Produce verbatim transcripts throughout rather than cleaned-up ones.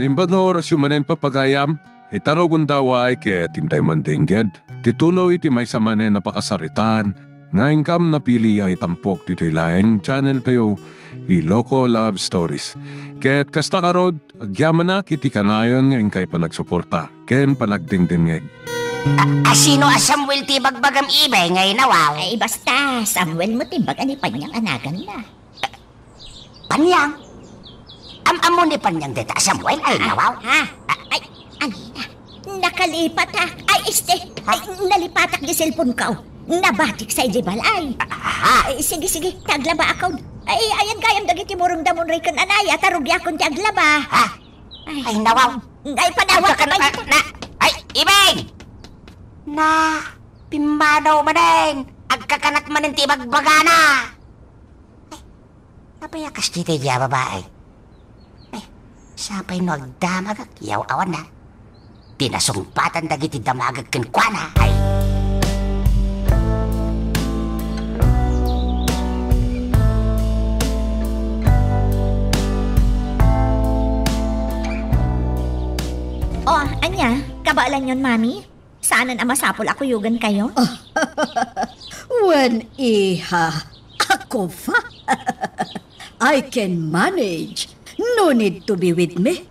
Imbag nga orasyo manen, papagayam, itarugonda way ket intay mandingged ti tuloy ti maysa manen a pakasaritaan nga inkam napili a itampok ditoy laeng channel tayo, Iloko Love Stories. Ket kasta ngarud, agyamanak iti kanayon nga inkay panagsuporta ken panagdingdingngeg. A, a, sino a Samuel ti ibagbagam, Ibeng, ay nawaw? Ay, basta, Samuel mo ti imbag a ni Panyang a naganna. Panyang? Am-ammo ni Panyang dayta a Samuel, ay nawaw? Ha? Ay, alina. Nakalipatak. Ay, este. Ha? Ay, nalipatak di cellphone ko. Nabatik sa idiay balay. Aha. Ay, sige, sige. Taglaba ako. Ay, ayan gayam dagiti murong damon ray ken anaya, ta rugiakon ti aglaba. Ha? Ay, nawaw. Ay, panawa ka, na, ay, na, ay, Ibeng! Na, pimmanaw manen. Agkakanak manen ti ibagbagana. Ay, apay a kas ditoy diay a babai? Ay, sapay no agdamagak, yaw awan na. Pinasungpatan dagiti damagek kenkuana. Ay. Oh, ania? Kabaelanyon, Mami? Saanen a masapul a kuyogen kayo? Wen, iha. Ako pa. I can manage. No need to be with me.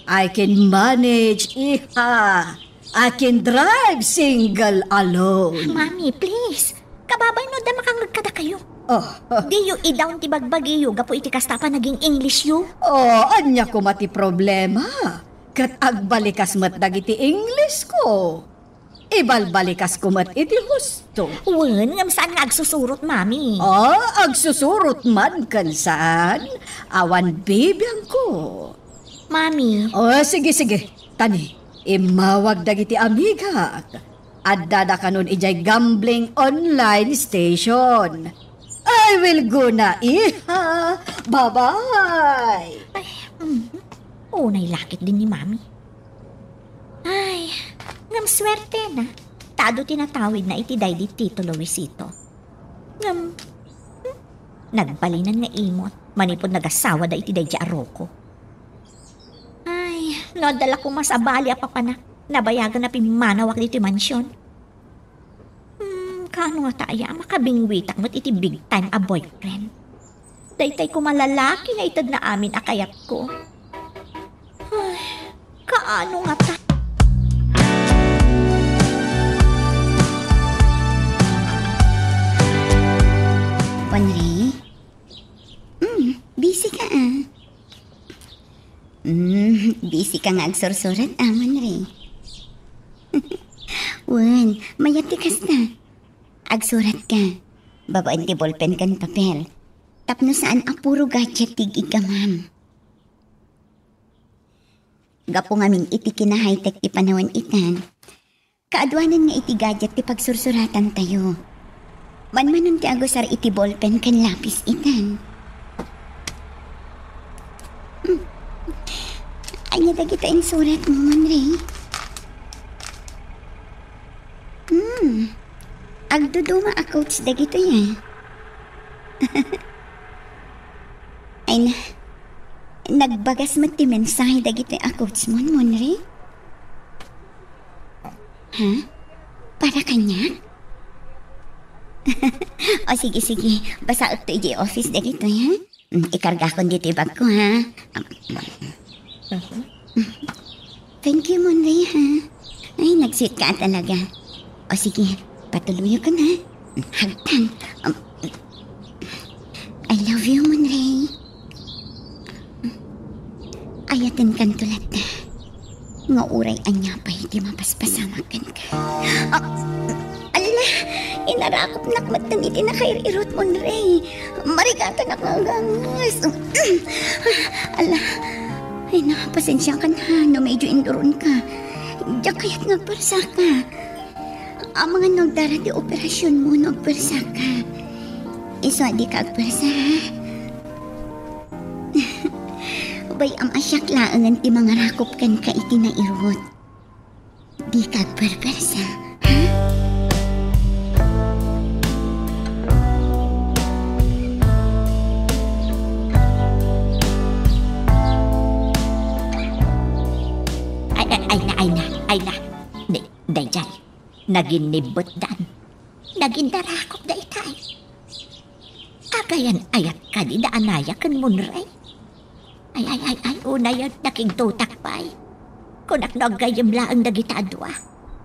I can manage, iha. I can drive single alone. Mami, please. Kababay no adda makangngeg kadakayo. Oh. Diyo i-down ti bagbagiyo gapu iti kasta a panaging-English yo. Oh, ania koma ti problema? Ket agbalikas met dagiti English ko. Ibalbalikasko met iti husto. Wen, ngem saan nga agsusurot, Mami? Ah, agsusurot man ken saan? Awan bibiangko. Mami. Oh, sige, sige. Tani, immawag dagiti amigak. Addada kanon idiay gambling online station. I will go na, iha. Bye-bye. Ay, mm. Unay lakit din ni Mami. Ay, ngem suertena, ta adu ti natawidna iti daydi Tito Luisito. Ngem, hmm, nagbalinen nga imot manipud nagasawada iti daydi a Rocco. Ay, no adda la koma sabali a papanak, nabayagan a pimmanawak ditoy mansion. Hmm, kaano ngata aya a makabingwitak met iti big time a boyfriend? Daytay koma lalaki nga itedna amin a kayatko. Ay, kaano ngata? Wanri? Hmm, busy ka, ah. Hmm, busy ka nga agsursurat, ah, Wanri. Wen, mayat ti kasta. Agsurat ka. Babaen ti bolpen ken papel. Tapno saan a puro gadget ti ig-iggamam. Gapu ngamin iti kina-high-tech ti panawen itan, kaaduanan nga iti gadget ti pagsursuratantayo. Manmanon ti agusar iti bolpen ken lapis itan. Hmm. Ania dagita insuratmo, Wanri? Hmm. Agduduma a quotes dagitoy, ah. Ay na, nagbagas met ti mensahe dagitoy a quotesmon, Wanri? Ha? Para kaniak? O, sige, sige. Basaekto idiay office dagitoy, ha? Mm, ikargakon ditoy bagko, ha? Thank you, Monray, ha? Ay, nag-sweet ka talaga. O sige, patuloyokon, ha? Hagtan. Um, I love you, Monray. Ayatenkanto latta nga uray ania pay ti mapaspasamak kenka. Ah, ala, inarakopnak metten iti nakair-irot, Monray. Marigatanak nga agangas. Ala, ay na, pasensiakan ha, no medyo induronka. Diak kayat nga agpersaka. Amangan no agdara ti operasionmo no agpersaka. Isu a dika agpersa, ha? Bay-am a siak laengen ti mangarakop kenka iti nairot. Dika agperpersa, ha? Naginnibbetdan. Naginnarakop daytay. Agayan-ayat kadi da Anaya ken Monray? Ay, ay, ay, ay, unayen, nakigtotak pay. Kunak no aggayyem laeng dagita a dua.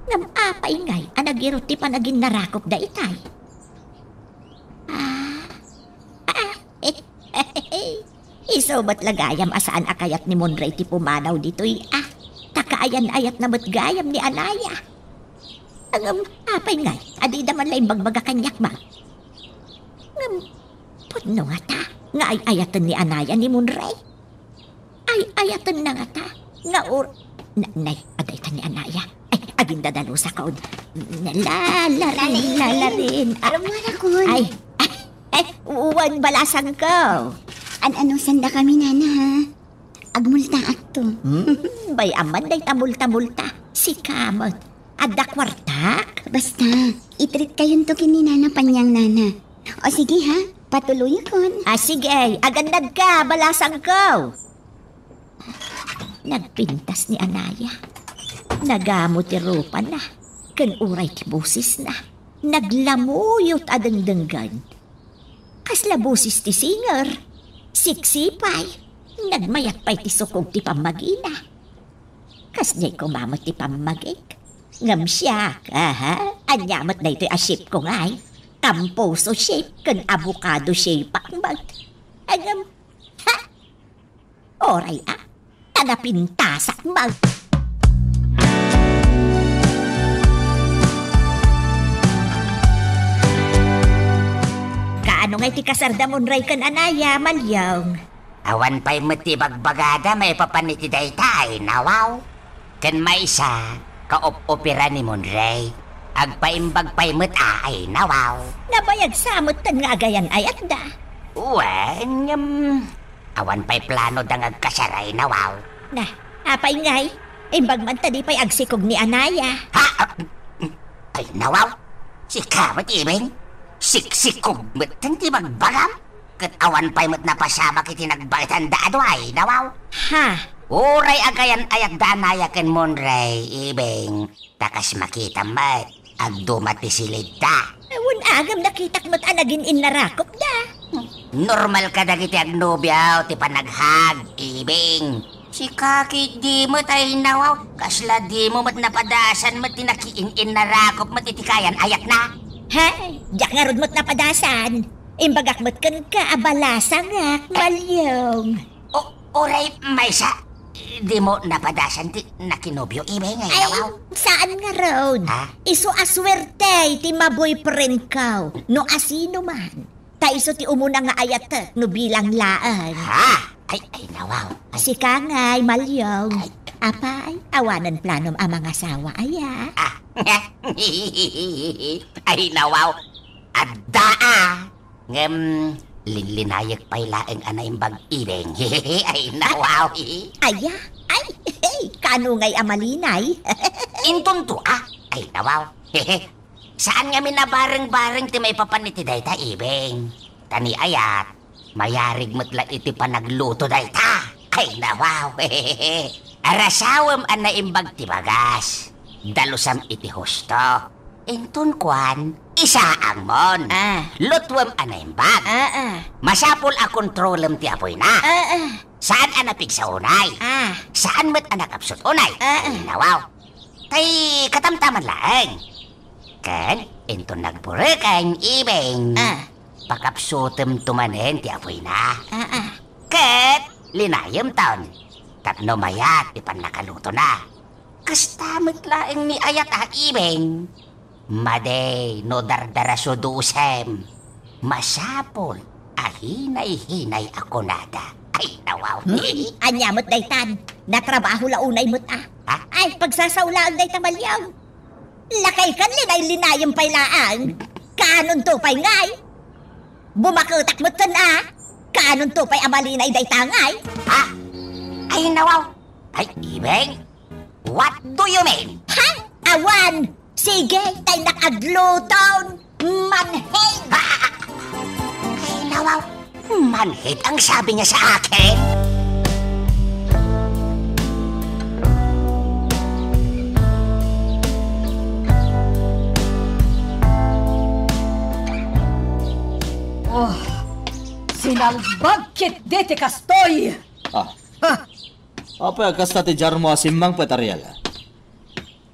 Ngem apay ngay a nagirut ti panaginnarakop daytay? Ah, ah, isu met la gayam a saan a kayat ni Monray ti pumanaw ditoy, ah. Ta kaayan-ayatna met gayam ni Anaya. Ngem apay ngay a dida man la imbagbaga kaniak, ma? Ngem pudno ngata nga ay-ayaten ni Anaya ni Monray? Ay-ayatenna ngata nga or-, na-, nay, adayta ni Anaya. Ay, agindadalusakon. Lalarin, lalarin. Ah, Rummuarakon. Ay, ay, ay, wen balasangko. An-anusandakami, nana, ha? Agmultaakto. Hmm, bay-am man dayta multa-multa. Sika met. Adda kuartak? Basta, i-treat kayonto ken ni Nana Panyang, nana. O sige ha, patuloyakon. Ah, sige, agannadka, balasangko. Nagpintas ni Anaya. Nagamo ti rupana, ken uray ti bosesna, naglamuyot a dengdenggen. Kasla boses ti singer. Sexy pay. Nagmayat pay ti sukog ti pammagina. Kasdiay koma met ti pammagik. Ngem siak, aha, ania met daytoy a shape ko ngay? Kampuso shape ken abukado shape ak met. Ngem, ha? Oray a, ta napintasak met. Kaano ngay ti kasarda Monray ken Anaya, Malyong? Awan pay met ti bagbagada maipapan iti dayta, ay nawaw. Ken maysa, kaop-opera ni Monray. Agpaimbag pay met a, ay nawaw. Nabayag sa metten nga agayan-ayatda. Wen, ngem, awan pay planoda nga agkasar, ay nawaw. Na, apay ngay? Imbag man ta di pay agsikog ni Anaya. Ha? Ay nawaw. Sika met, Ibing? Siksikog metten ti bagbagam? Ket awan pay met napasamak iti nagbaetanda a dua, ay nawaw. Ha? Uray agayan-ayatda Anaya ken Monray, Ibing, ta kas makitam met, agduma ti silidda. Wen, agem, nakitak met a nagin-innarakopda. Normal kadagiti agnobiaw ti panaghag, Ibing. Sika ketdi met, ay nawaw, kasla dimo met napadasan met ti nakiin-innarakop met iti kaayan-ayatna. Hay, diak ngarud met napadasan. Imbagak met kenka a balasangak, Malyong. O, uray maysa, dimo napadasan ti nakinobio, Ibing, ay nawaw? Saan ngarud. Ha? Isu a suerte ti ma-boyfriendko, no asino man. Ta isu ti umuna nga ayatek no bilang laeng. Ha? Ay, ay, nawaw. Ay. Sika ngay, Malyong. Ay. Apay, awanen planom a mangasawa, aya? Ah. Ay, nawaw. Adda, a. Ngem, linlinayek pay laeng a naimbag, Ibing. Ay, nawaw. Aya? Ay, kaano ngay a malinay? Intonto, a. Ay, nawaw. Saan ngamin a bareng-bareng ti maipapan iti dayta, Ibing. Ta ni ayat, mayarig met la iti panagluto dayta. Ay, nawaw. Arasawem a naimbag ti bagas. Dalusam iti husto. Inton kuan, isaangmon. Ah. Lutuem a naimbag. Ah, ah. Masapul a kontrolem ti apoyna. Ah, ah. Saan a napigsa unay. Ah. Saan met a nakapsut unay. Ah, ah. Ay, nawaw. Tay katamtaman laeng. Ken inton nagburekeng, Ibing, ah, pakapsutemto manen ti apoyna. Ah, ah. Ket linayemton tapno mayat ti pannakalutona. Kasta met laeng ni ayat a, Ibing. Madi no dardarasudusem, masapul a hinay-hinay a kunada. Ay, nawaw. Hmm? Ania met daytan? Natrabaho la unay met a. Ha? Ay, pagsasaolaen dayta, Malyong. Lakay ken linay-linayem pay laeng. Kaanonto pay ngay? Bumaketak metten a. Kaanonto pay a malinay dayta ngay? Ha? Ay, nawaw. Ay, Ibing. What do you mean? Ha? Awan! Sige, tay nakagluton! Manhid! Ah! Ay, nawaw! Manhid ang sabi niya sa akin? Sinalbag ketdi ti kastoy! Ah. Ha! Apay a kasta ti diarmo a simmangpet, Ariel? Ah.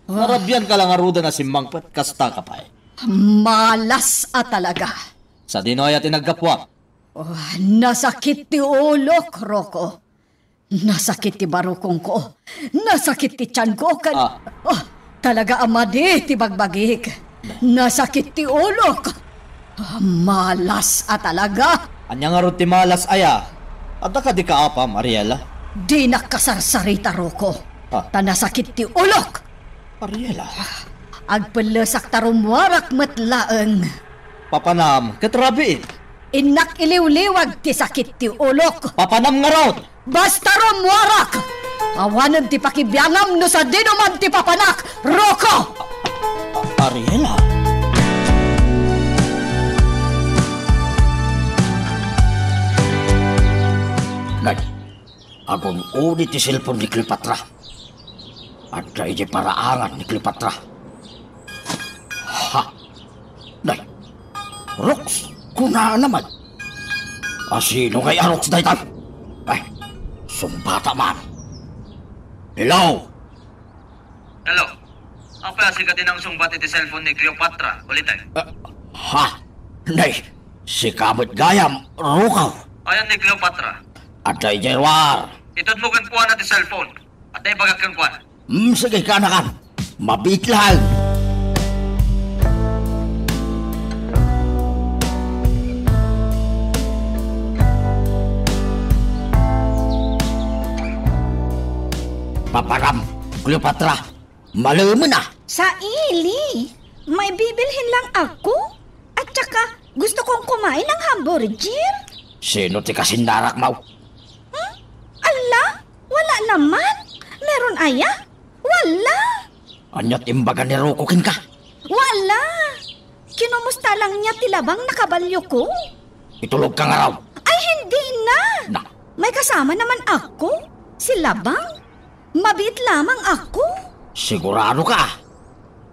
Narabian ka la ngaruden a simmangpet, kasta ka pay. Malas a talaga. Sadino aya ti naggapuam? Oh, nasakit ti ulok, Rocco. Nasakit ti barukongko. Nasakit ti tianko ken, Ah. oh, talaga a madi ti bagbagik. Nasakit ti ulok. Ah, malas a talaga. Ania ngarud ti malas aya? Adda kadi kaapam, Ariela? Dinak kasarsarita, Rocco. Ah. Ta nasakit ti ulok. Ariela? Agpellesak ta rummuarak met laeng. Papanam, ket rabiin. Innak iliwliwag ti sakit ti ulok. Papanam ngarud! Basta rummuarak! Awanen ti pakibiangam no sadino man ti papanak, Rocco! A-, a-, Ariela? Nay, agun-uni ti cellphone ni Cleopatra. Adda idiay paraangan ni Cleopatra. Ha! Nay, Rox, kunana man. A, sino ngay a Rox daytan? Ay, sungbata man. Hello? Hello? Apay a sika ti nangsungbat iti cellphone ni Cleopatra, ulitek? Ah, ha? Nay, sika met gayam, Rocco. Ayan ni Cleopatra. Adda idiay ruar. Itedmo kenkuana ti cellphone. Adda ibagak kenkuana. Hmm, sige, kaanakan. Mabiit laeng. Papanam, Cleopatra. Malemen a. Saili, maibibilhin lang ako. At saka, gusto kong kumain ng hamburger. Sino ti kasinnarakmo? Hmm? Ala, wala naman. Meron aya? Wala. Ania ti imbaga ni Rocco kenka? Wala. Kinumusta lang niya ti labang na kabalyo ko. Itulog ka ngarud. Ay, hindi na. Na. May kasama naman ako. Si Labang. Mabiit lamang ako. Sigurado ka?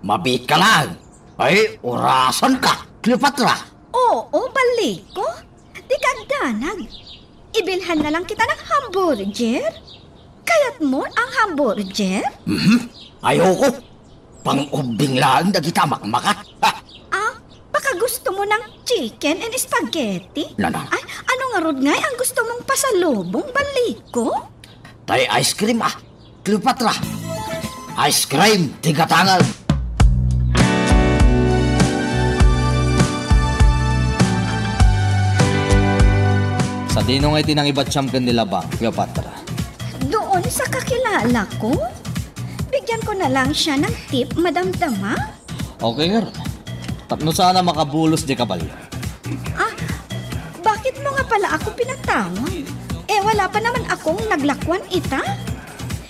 Mabiit ka lang. Ay, orasan ka, Cleopatra. Oo, balik ko. Dika agdanag. Ibilhan na lang kita ng hamburger. Kayatmo ang hamburger? Mhm. Ayoko. Pang-ubbing laeng dagita a makmakat. Ha! Ah, baka gusto mo ng chicken and spaghetti? Nana? Ay, ano ngarud ngay ang gusto mong pasalubong, baliko? Tay ice cream, ah, Cleopatra. Ice cream, ti gatangen. Sadino ngay ti nangibatyam ken ni Labang, Cleopatra? Doon sa kakilala ko. Bigyan ko na lang siya ng tip, madamdama. Okay ngarud. Tapno sana makabulos di kabalyo. Ah, bakit mo nga pala ako pinatawag? Eh, wala pa naman akong naglakwan ita.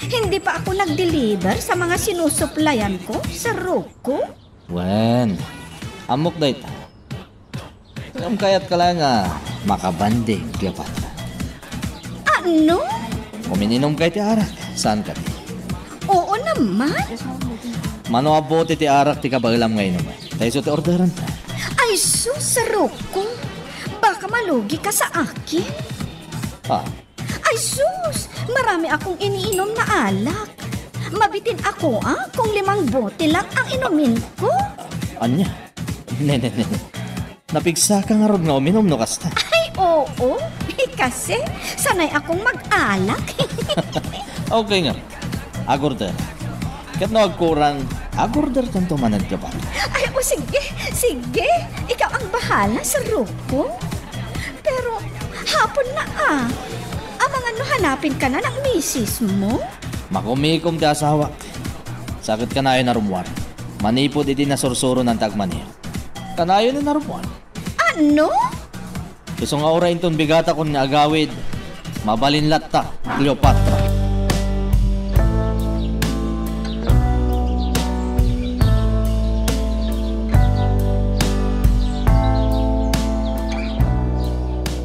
Hindi pa ako nag-deliver sa mga sinusuplayan ko, Sir Rocco. Wen, ammok dayta. Ngem kayat ka laeng a makabanding, Cleopatra. Ano? Umiinom kay ti arak, saan kadi? Oo naman. Mano a bote ti arak ti kabaelam nga inumen? Ta isu ti orderan ta. Ay sus, Sir Rocco. Baka malugi ka sa akin. Ah, Ay sus! Marami akong iniinom na alak. Mabitin ako, ah, kung limang bote lang ang inumin ko. Ania? Ne, ne, ne, ne. Napigsa ka ngarud nga uminom no kasta? Ay, oo. Eh, kasi, sanay akong mag-alak. Okay nga. Agorder. Ket no agkurang, agorder kanto manen, Cleopatra. Ay, o sige, sige. Ikaw ang bahala, Sir Rocco. Pero, hapon na, ah. Amangan no hanapin ka na ng misis mo? Makumikom ti asawak. Sakit kanayon a rummuar. Manipud iti nasursuronan ti agmanir. Kanayon a rummuar. Ano? Isu nga uray inton bigatakon nga agawid, mabalin latta, Cleopatra.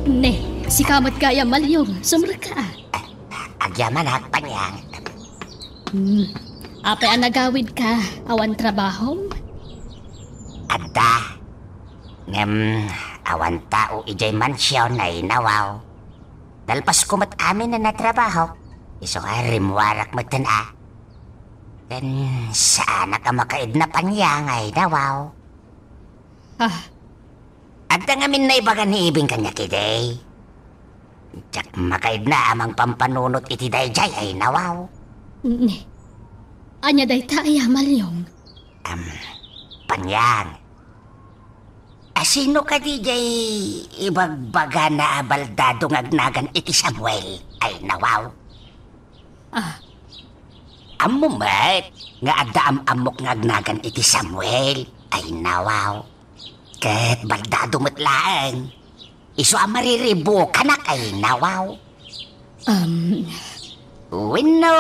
Ne, sika met gayam, Malyong, sumrekka. Agyamanak, Panyang. Hmm. Apay a nagawidka, awan trabahom? Adda. Ngem, Awan tao idiay mansion ay nawaw. Nalpasko met amin a natrabaho. Isu nga rimmuarak metten a. Ken saanak a makaidna Panyang ay nawaw. Ah. Adda ngamin naibaga ni Ibing kaniak idi. Diak makaidna a mangpampanunot iti daydiay ay nawaw. Ni, ania dayta aya, Malyong? Am, Panyang. Asino kadi jay ibagbagana a baldado nga agnagan iti Samuel ay nawaw? Ah. Ammo met nga adda am-ammok nga agnagan iti Samuel ay nawaw. Ket baldado met laeng. Isu a mariribukanak ay nawaw. Um. Wenno,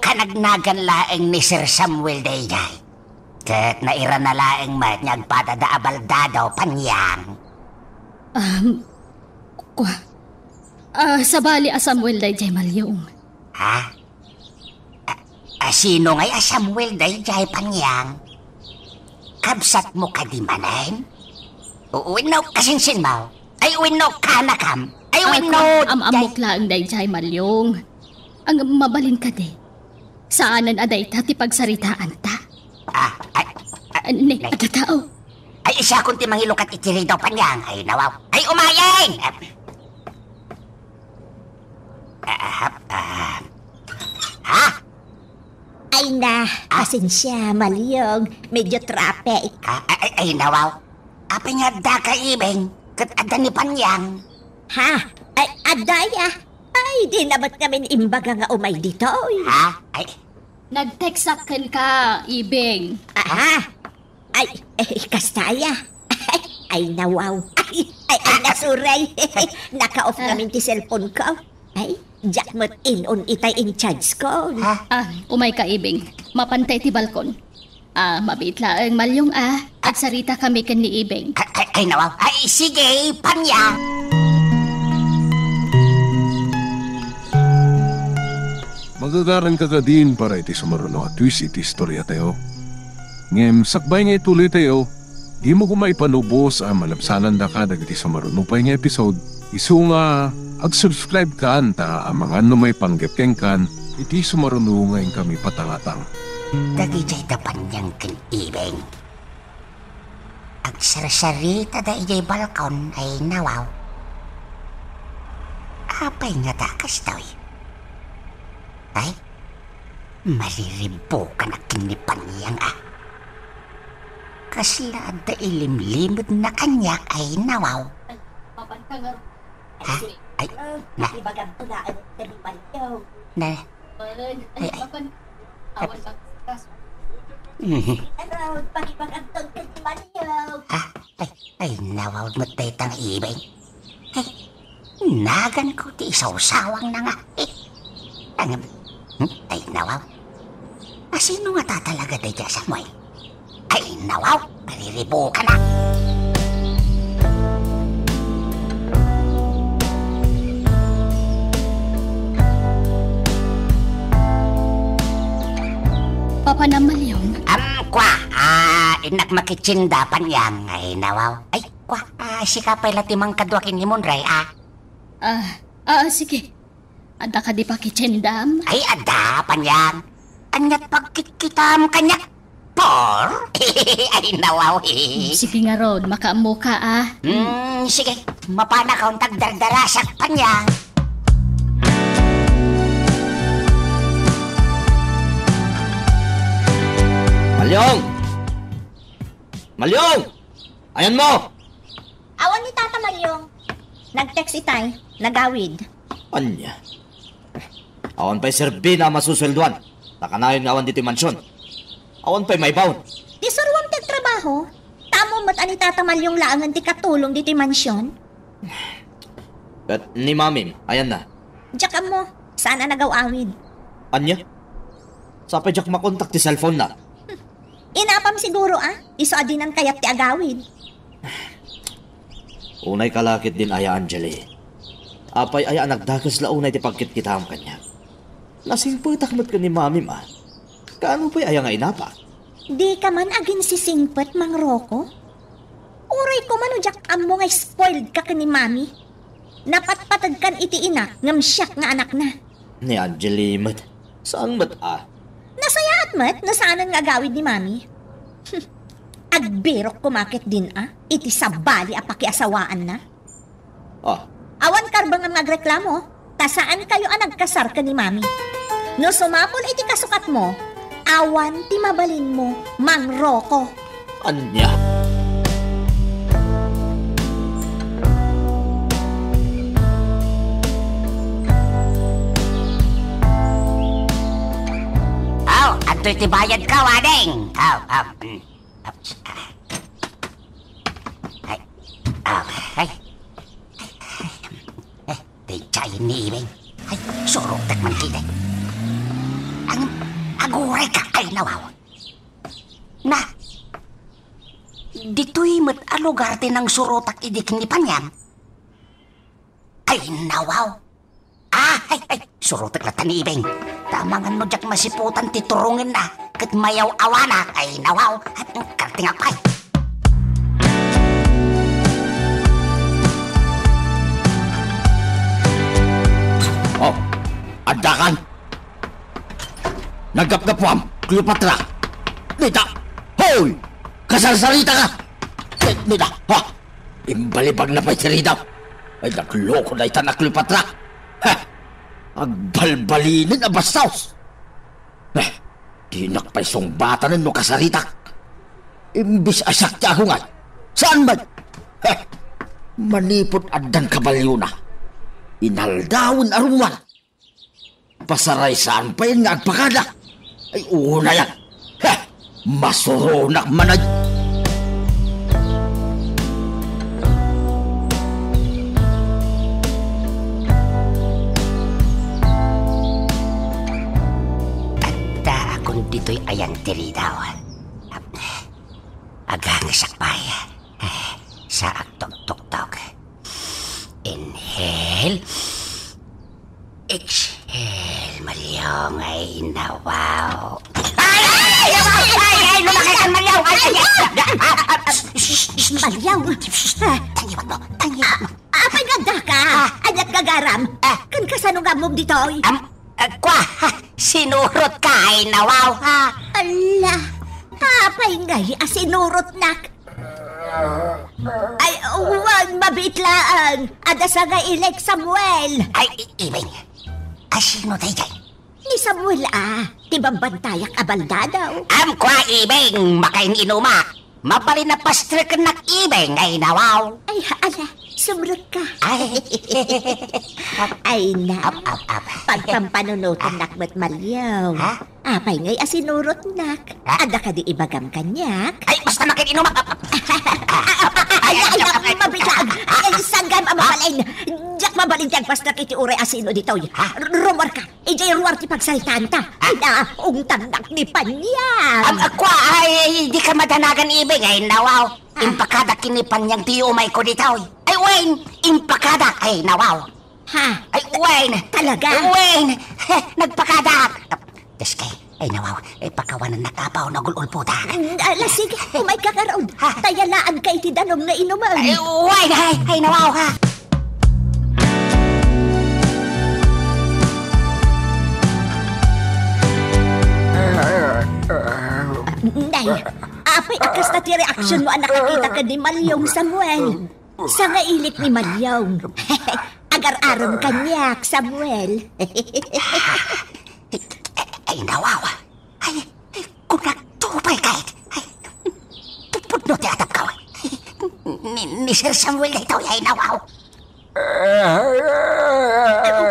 kanagnagan laeng ni Sir Samuel daydiay. Ket nairana laeng met nga agpadada a baldado, Panyang. Um, kua. Ah, sabali a Samuel daydiay, Malyong. Ha? A, a, sino ngay a Samuel daydiay, Panyang? Kabsatmo kadi manen? U-, wenno kasinsinmo? Ay, wenno kanakam? Ay, ah, wenno kua, am-ammok laeng daydiay, Malyong. Ang mabalin kadi, saanen a dayta ti pagsaritaanta. Ah, ay, ah, ne, ne. Adda tao. Ay, siakon ti mangilukat iti ridaw, Panyang. Ay, nawaw. Ay, umayeng! Ah, ah, ah. Ha? Ay na, ah? Pasensia, Malyong. Medyo traffic. Ah, ay, ay, ay, nawaw. Apay nga adda ka, Ibing? Ket adda ni Panyang. Ha? Ay, adda ya. Ay, di na met ngamin imbaga nga umay ditoy. Ha? Ay. Nag-textak kenka, Ibing. Ah, ha? Ay, eh, kasta aya. Ay, nawaw. Ay, ay, ay, nasuray. Naka-off ngamin ti cellphone ko. Ay, diak met in-on itay in-charge ko. Ha? Ah, umayka, Ibing. Mapanta iti balkon. Ah, mabiit laeng, Malyong, ah. Agsaritakami ken ni Ibing. Ay, ay, ay, nawaw. Ay, sige, Panyang. Magagaranka kadin para iti sumaruno a twist iti istoriatayo. Ngem sakbay nga ituloytayo, dimo koma ipanubos a malabsanandaka dagiti sumaruno pay nga episode, isu nga ag-subscribe kan ta amangan no maipanggep kenkan iti sumaruno nga inkami patangatang. Dagidiay da Panyang ken Ibing. Agsarsaritada idiay balkon ay nawaw. Apay ngata kastoy? Ay, mariribukanak ken ni Panyang a. Kasla adda ilimlimedna kaniak ay nawaw. Ha? Ay, na. Ibagam to na, ano, kani Panyang. Na. Ay, ay. Awan bang kas- Mhm. Ano, pagibagam to kani Panyang. Ah, ay, ay, nawaw met dayta nga Ibing. Ay, nagan ko ti isawsawang na nga. Eh, ang, hmm? Ay, nawaw. Asino nga tatalaga dayta, Samuel? Ay, nawaw, mariribukanak. Papa na Malyong. Am, kua, ah, innak makitsinda Panyang. Ay, nawaw. Ay, kua, ah, sika pay la ti mangkadua ken ni Monray, ah. Ah, ah, sige. Adda kadi pakitsindam? Ay, adda, Panyang. Aniat pagkitkitam kaniak? Por? Ay, nawaw. Sige ngarud, makaammoka, ah. Hmm, sige. Mapanakon ta agdardarasak, Panyang. Malyong! Malyong! Ayanmo! Awan ni Tata Malyong. Nag-text itay, nagawid. Ania? Awan pay serbina a masusweldoan. Ta kanayon nga awan ditoy mansion. Awan pay maibaon. Ti suroam ti agtrabaho. Ta ammom met a ni Tata Malyong laengen ti katulong ditoy mansion. Ket ni Mamim, ayanna? Diak ammo. Saan a nagaw-awid. Ania? Sapay diak makontak ti cellphone na. Inapam siguro a, isu a dinan kayat ti agawid. Unay ka la ketdin aya, Angeli. Apay aya a nagdakes la unay ti pagkitkitaam kaniak? Nasingpetak met ken ni Mamim a. Kaano pay aya nga inapa? Dika man aginsisingpet, Mang Rocco? Uray koma no diak ammo nga spoiled ka ken ni Mami. Napatpateg kan iti inak ngem siak nga anakna. Ni Angeli met, saan met a? Nasayaat met no saanen nga agawid ni Mami. Agbirok koma ketdin a iti sabali a pakiasawaanna. Ah. Awan karbengam nga agreklamo, ta saankayo a nagkasar ken ni Mami. No sumapul iti kasukatmo, awan ti mabalinmo, Mang Rocco. Ania? Aw, adtoy ti bayadko, ading. Aw, aw, mm. Ay, aw, ay. Eh, daydiay ni Ibing. Ay, surotek man ketdi. Ang aguray ka, ay, nawaw. Na, ditoy met a lugar ti nangsurotak idi ken ni Panyang. Ay, nawaw. Ah, ay, ay, surotek latta ni Ibing. Ta amangan no diak masiputan ti turongenna ket mayaw-awanak. Ay, nawaw. Ay, kartingak pay. Oh, addakan. Naggapgapuam, Cleopatra. Nita, hoy! Kasarsarita ka! Ni-, nita, ha? Imbalibagna pay ti ridaw. Ay, nagloko dayta a Cleopatra. Ha? Agbalbalinen a bastos. Eh, dinak pay sungbatanen no kasaritak. Imbis a siak ti agungay. Saan met? Heh, manipud addan kabalyona. Inaldawen a rummuar. Pasaraysaanna pay nga agpakada. Ay, unayan. Heh, masuronak man a. Addaakon ditoy ayan ti ridaw. Agangesak pay. Sa agtugtugtog. Inhale. Exhale, Malyong, ay, nawaw. Ay, ay, ay, ay, ay, ay, lumakay ka, Malyong. Ay, ay, ay, ay, ah, ah, ah, shh, shh, shh, Malyong. Shh, shh, tangiwat mo, tangiwat mo. Apay nga adda ka? Ah. Aniat nga agaram? Ah. Ken kasano nga ammom ditoy? Am, ah, kwa, ha, sinurot ka, ay, nawaw, ha? Ala, apay ngay a sinurotnak? Ay, wen, mabiit laeng. Adda sa nga ilik, Samuel. Ay, i-, Ibing. Asino daydiay? Ni Samuel, a, ti bambantayak a baldadaw. Am, kwa, Ibing, makain-inumak. Mabalin a pastrek kennak, Ibing, ay, nawaw. Ay, ala, sumrek ka. Ay. Ay, na. Ap, ap, ap. Pagpampanunotennak met, Malyong. Ha? Apay ngay a sinurotnak? Ha? Adda kadi ibagam kaniak? Ay, basta makin-inumak. Ay, ay, ay, ay, mabiit laeng. Ay, saan ka mabalin? Diak mabalin ti agpastrek iti uray a sino ditoy. Ha? Rummuarka. Idiay ruar ti pagsaritaanta. Ha? Naungtannak ni Panyang. Am, kwa, ay, di ka madanagan, Ibing, ay, nawaw. Ha? Impakadak ken ni Panyang ti umayko ditoy. Ay, wen, impakadak, ay, nawaw. Ha? Ay, wen! Talaga? Wen! Nagpakadak! Dios kay, ay, nawaw, ay, pakawanennak apaw no agul-ulpodak. Mm, ala, sige, umayka ngarud. Ha? Ta yalaanka iti danum nga inumen. Ay, wen! Ay, ay, nawaw, ha? Nay, apay a kasta ti reaksionmo a nakakita ken ni Malyong, Samuel? Sa nga ilik ni Malyong. Agar-arem kaniak, Samuel. Ay, nawaw. Ay, ay, kunakto pay kayat. Ay, pupudno ti atapkaw. Ni, ni Sir Samuel daytoy, ay, nawaw.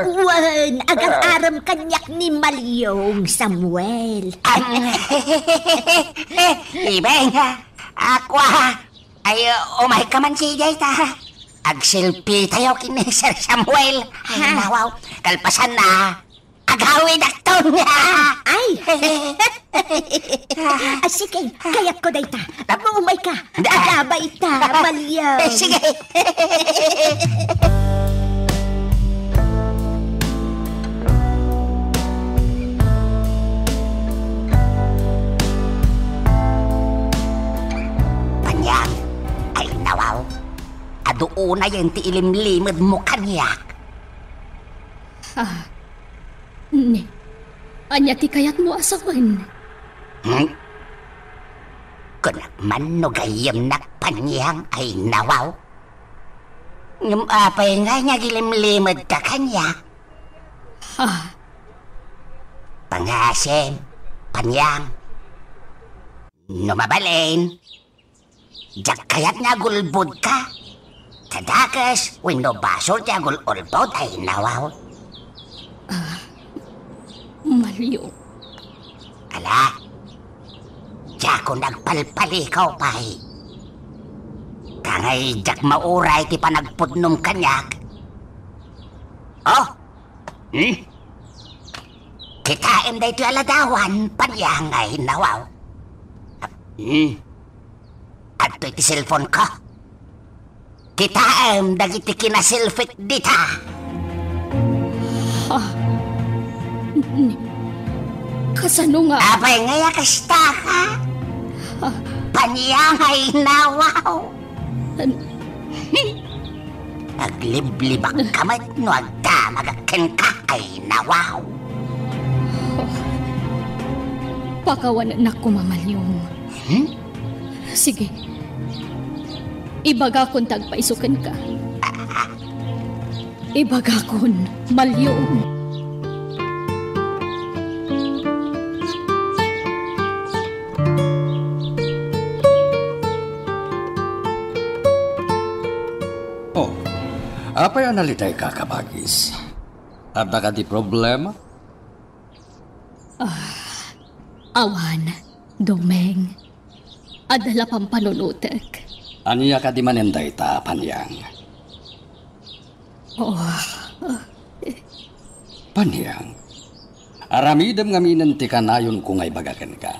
Wen, agar-arem kaniak ni Malyong, Samuel. Ang, Ibeng, ha? Ako, ha? Ay, umayka man sidi dayta. Agselfie tayo ken ni Sir Samuel. Ay, ha? Nawaw. Kalpasanna, agawidakton. Ay! Ah, sige, kayatko dayta. Tapno umayka. Da. Agawidta, Malyong. Eh, sige. Panyang, ay, nawa unayen ti ilimlimedmo kaniak. Ah, ni, ania ti kayatmo a sawen? Hmm? Kunak man no gayyemnak, Panyang, ay nawaw. Ngem apay ngay nga agilimlimedka kaniak? Ah. Pangasim, Panyang. No mabalin, diak kayat nga agulbodka. Ta dakes wenno basol ti agul-ulbod ay nawaw. Ah, Malio. Ala, diakon agpalpalikaw pay. Kangay diak mauray ti panagpudnom kaniak. Oh, hmm? Kitaem daytoy a ladawan, Panyang, ay nawaw. Hmm. Adtoy ti cellphone ko. Kitaem dagiti kinaselfiek dita. Ah, n-, kasano nga? Apay ngay a kasta ka? Ah. Panyang ay nawaw. An- Agliblibak ka met no agdamagak kenka ay nawaw. Pakawanennak koma, Maliom. Hmm? Sige. Ibagakon ti agpayso kenka. Ibagakon, Maliom. Oh, apay a nalitayka, kabagis? Adda kadi problema? Ah, awan, Domeng. Adda la pampanunotek. Ania kadi manen dayta, Panyang? Oh. Panyang, aramidem ngaminen ti kanayonko nga ibaga kenka.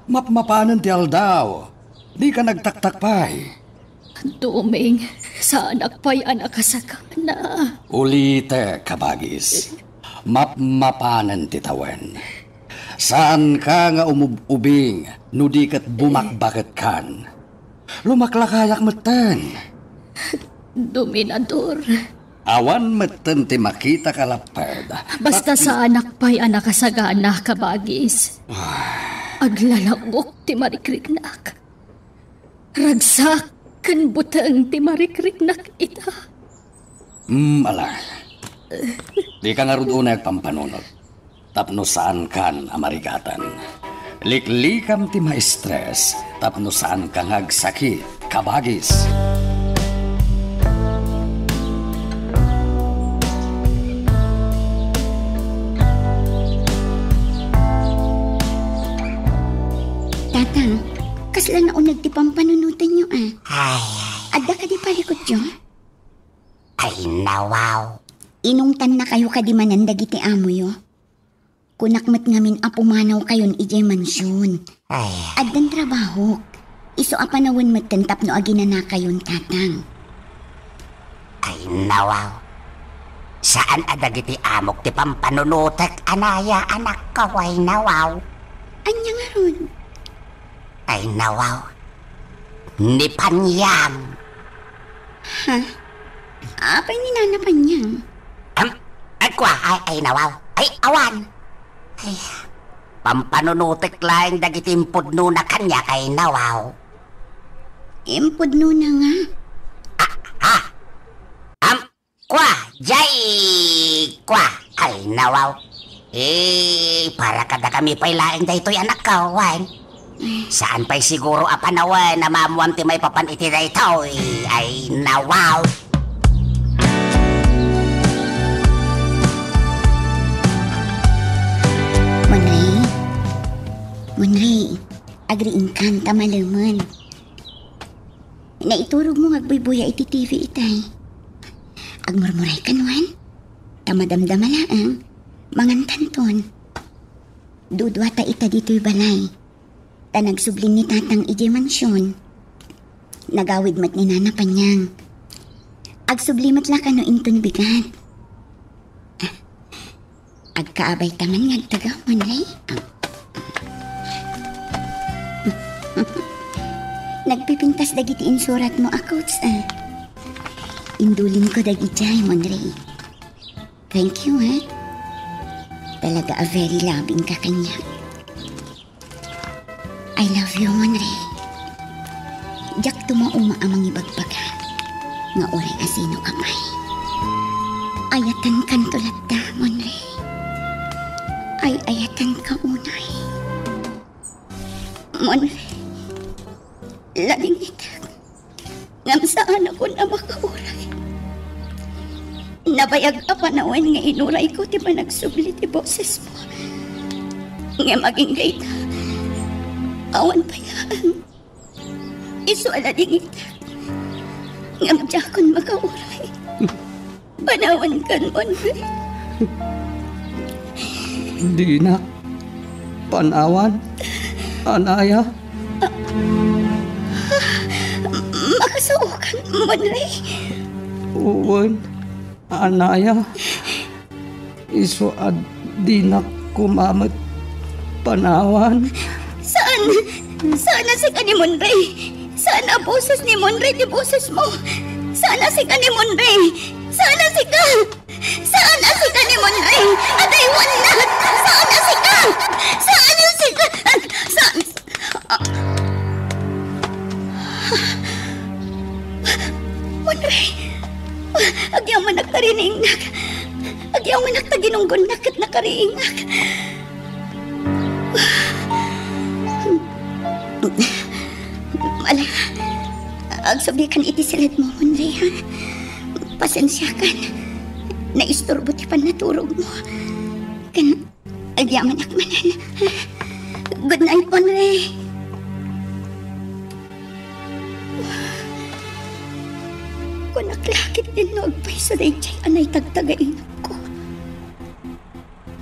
Mapmapanen ti aldaw, dika nagtaktak pay. Domeng, saanak pay a nakasagana. Ulitek, kabagis. Mapmapanen ti tawen. Saanka nga umub-ubing no di ket bumakbaketkan. Lumaklakayak metten. Dominador. Awan metten ti makitaka lapped. Basta saanak pay a nakasagana, kabagis. Ah. Aglalaok ti marikriknak. Ragsak ken buteng ti marikriknak ita. Mm, ala. Dika ngarud unay agpampanunot tapno saankan a marigatan. Liklikam ti ma-stress tapno saanka nga agsakit, kabagis. Tatang, kasla nauneg ti pampanunotenyo, a? Ay, ay. Adda kadi parikutyo? Ay, nawaw. Inungtannakayo kadi manen dagiti amoyo? Kunak met ngamin a pumanawkayon idiay mansion. Ay. Addan trabahok. Isu a panawen metten tapno aginanakayon, Tatang. Ay, nawaw. Saan a dagiti amok ti pampanunotek a naya, anakko, ay, nawaw. Ania ngarud? Ay, nawaw. Ni Panyang. Ha? Apay ni Nana Panyang? Am, agkua, ay, ay, nawaw. Ay, awan. Ay, pampanunotek laeng dagiti impudnona kaniak, ay, nawaw. Impudnona nga? Ah, ha? Am, Kua, jay, kua, ay, nawaw. Eh, para kadakami pay laeng daytoy, anakko, wen? Saan pay siguro a panawen a maammuam ti maipapan iti daytoy, ay, nawaw. Munri, Munri, agriingkan ta malemen. Naiturogmo nga agbuybuya iti T V itay. Agmurmuray kan wen, ta madamdama laeng, mangantanton. Duduata ita ditoy balay, ta nagsublin ni Tatang idiay mansion. Nagawid met ni Nana Panyang. Agsubli met la kano inton bigat. Agkaabay ta man nga agtagaw, Munri. Nagpipintas dagiti insuratmo a quotes, a. Indulinko dagidiay, Monre. Thank you, ha? Talaga a very loving ka kaniak. I love you, Monre. Diak tumauma a mangibagbaga nga uray asino ka pay. Ayatenkanto latta, Monre. Ay, ayatenka unay. Monre, ladingitek. Ngem saanakon a makauray. Nabayag a panawen nga inurayko ti panagsubli ti bosesmo. Ngem agingga ita, awan pay laeng. Isu a ladingitek. Ngem diakon makauray. Panawankan, Monre. Dinak panawan, anaya. Makasaokan, Monre. Wen, anaya. Isu a dinak koma met panawan. Saan? Saan a sika ni Monre? Saan a boses ni Monre ti bosesmo? Saan a sika ni Monre? Saan a sika? Saan a sika ni Monre? Adaywannak! Saan a sika? Saan a sika? Saan? Monre! Agyamanak ta riingak. Agyamanak ta ginunggonnak ket nakariingak. Ala, agsublikan iti siledmo, Monre, ha? Pasensiakan. Naisturbo ti pannaturogmo. Ken agyamanak manen. Good night, Monre. Kunak la ket dinno agpayso daydiay a naitagtagainepko.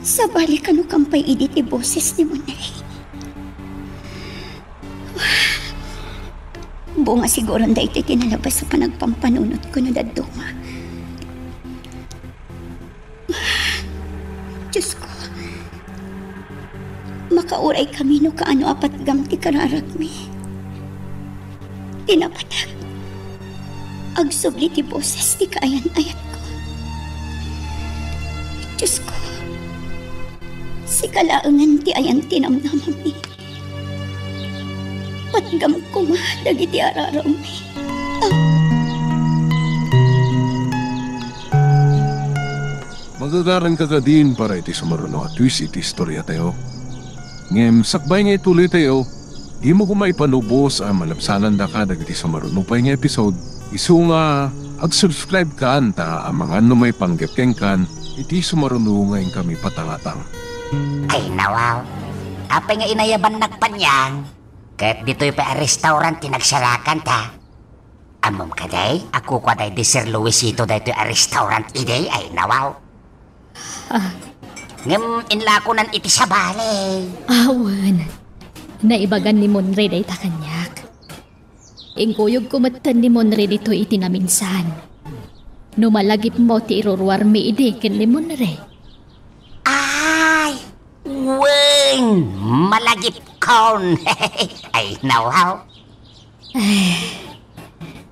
Sabali, kano kampay idi ti boses ni Monre? Bunga siguron daytoy ti nalabas a panagpampanunotko no dadduma. Diosko, makauraykami no kaano a patgam ti kararagmi. Ti napateg, agsubli ti boses ti kaayan-ayatko. Diosko, sika laengen ti ayan ti namnamami. Patgam koma dagiti ararammi. Ah. Magagaranka kadin para iti sumaruno a twist iti istoriatayo. Ngem sakbay nga ituloytayo, dimo koma ipanubos a malabsanandaka dagiti sumaruno pay nga episode. Isu nga ag-subscribe kan ta amangan no maipanggep kenkan iti sumaruno nga inkami patangatang. Ay, nawaw. Apay nga inayabannak, Panyang? Ket ditoy pay a restaurant ti nagsarakan ta. Ammom kadi a kukua daydi Sir Luisito daytoy a restaurant idi? Ay, nawaw. Ah. Ngem inlakonan iti sabali. Awan. Naibagan ni Monre dayta kaniak. Inkuyogko metten ni Monre ditoy iti naminsan. No malagipmo ti iruruarmi idi ken ni Monre. Ay, wen, malagipkon. Ay, nawaw. Ay,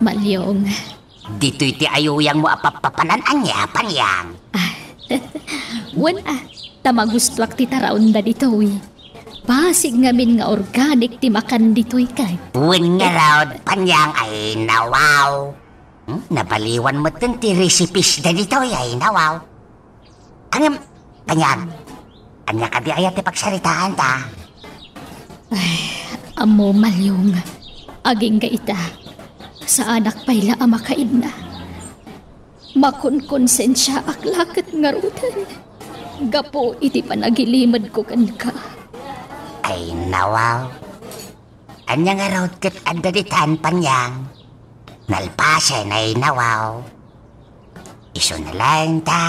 Malyong. Ditoy ti ayuyangmo a pappapanan ania, Panyang? Ah, wen a, ta magustoak ti taraonda ditoy. Basig ngamin nga organic ti makan ditoy ket. Wen ngarud, Panyang, ay nawaw. Hmm, nabaliwan metten ti recipes da ditoy, ay nawaw. Ngem, Panyang, ania kadi aya ti pagsaritaanta? Ay, ammo, Malyong, agingga ita, saanak pay la a makaidna. Makonkonsensiaak la ket ngaruden gapu iti panagilimedko kenka. Ay, nawaw. Ania ngarud ket adda ditan, Panyang? Nalpasen, ay nawaw. Isu na laeng ta,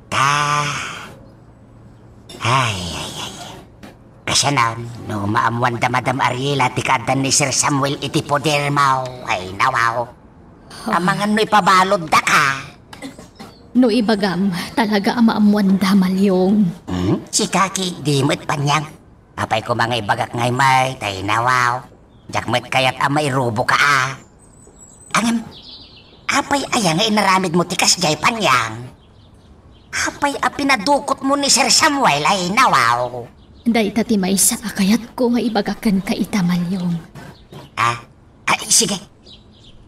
ta, ay, ay, ay. Kasano, no maammoanda, Madam Ariela, ti kaaddan ni Sir Samuel iti podermo, ay nawaw. Amangan no ipabaludda ka. No ibagam, talaga a maammoanda, Malyong. Hmm? Sika ket di met, Panyang. Apay koma nga ibagak ngay met, ay nawaw. Diak met kayat a mairuboka a. Ngem, Apay aya nga inaramidmo ti kasdiay, Panyang? Apay a pinadukotmo ni Sir Samuel ay nawaw? Dayta ti maysa a kayatko nga ibaga kenka ita, Malyong. Ah, ay, sige.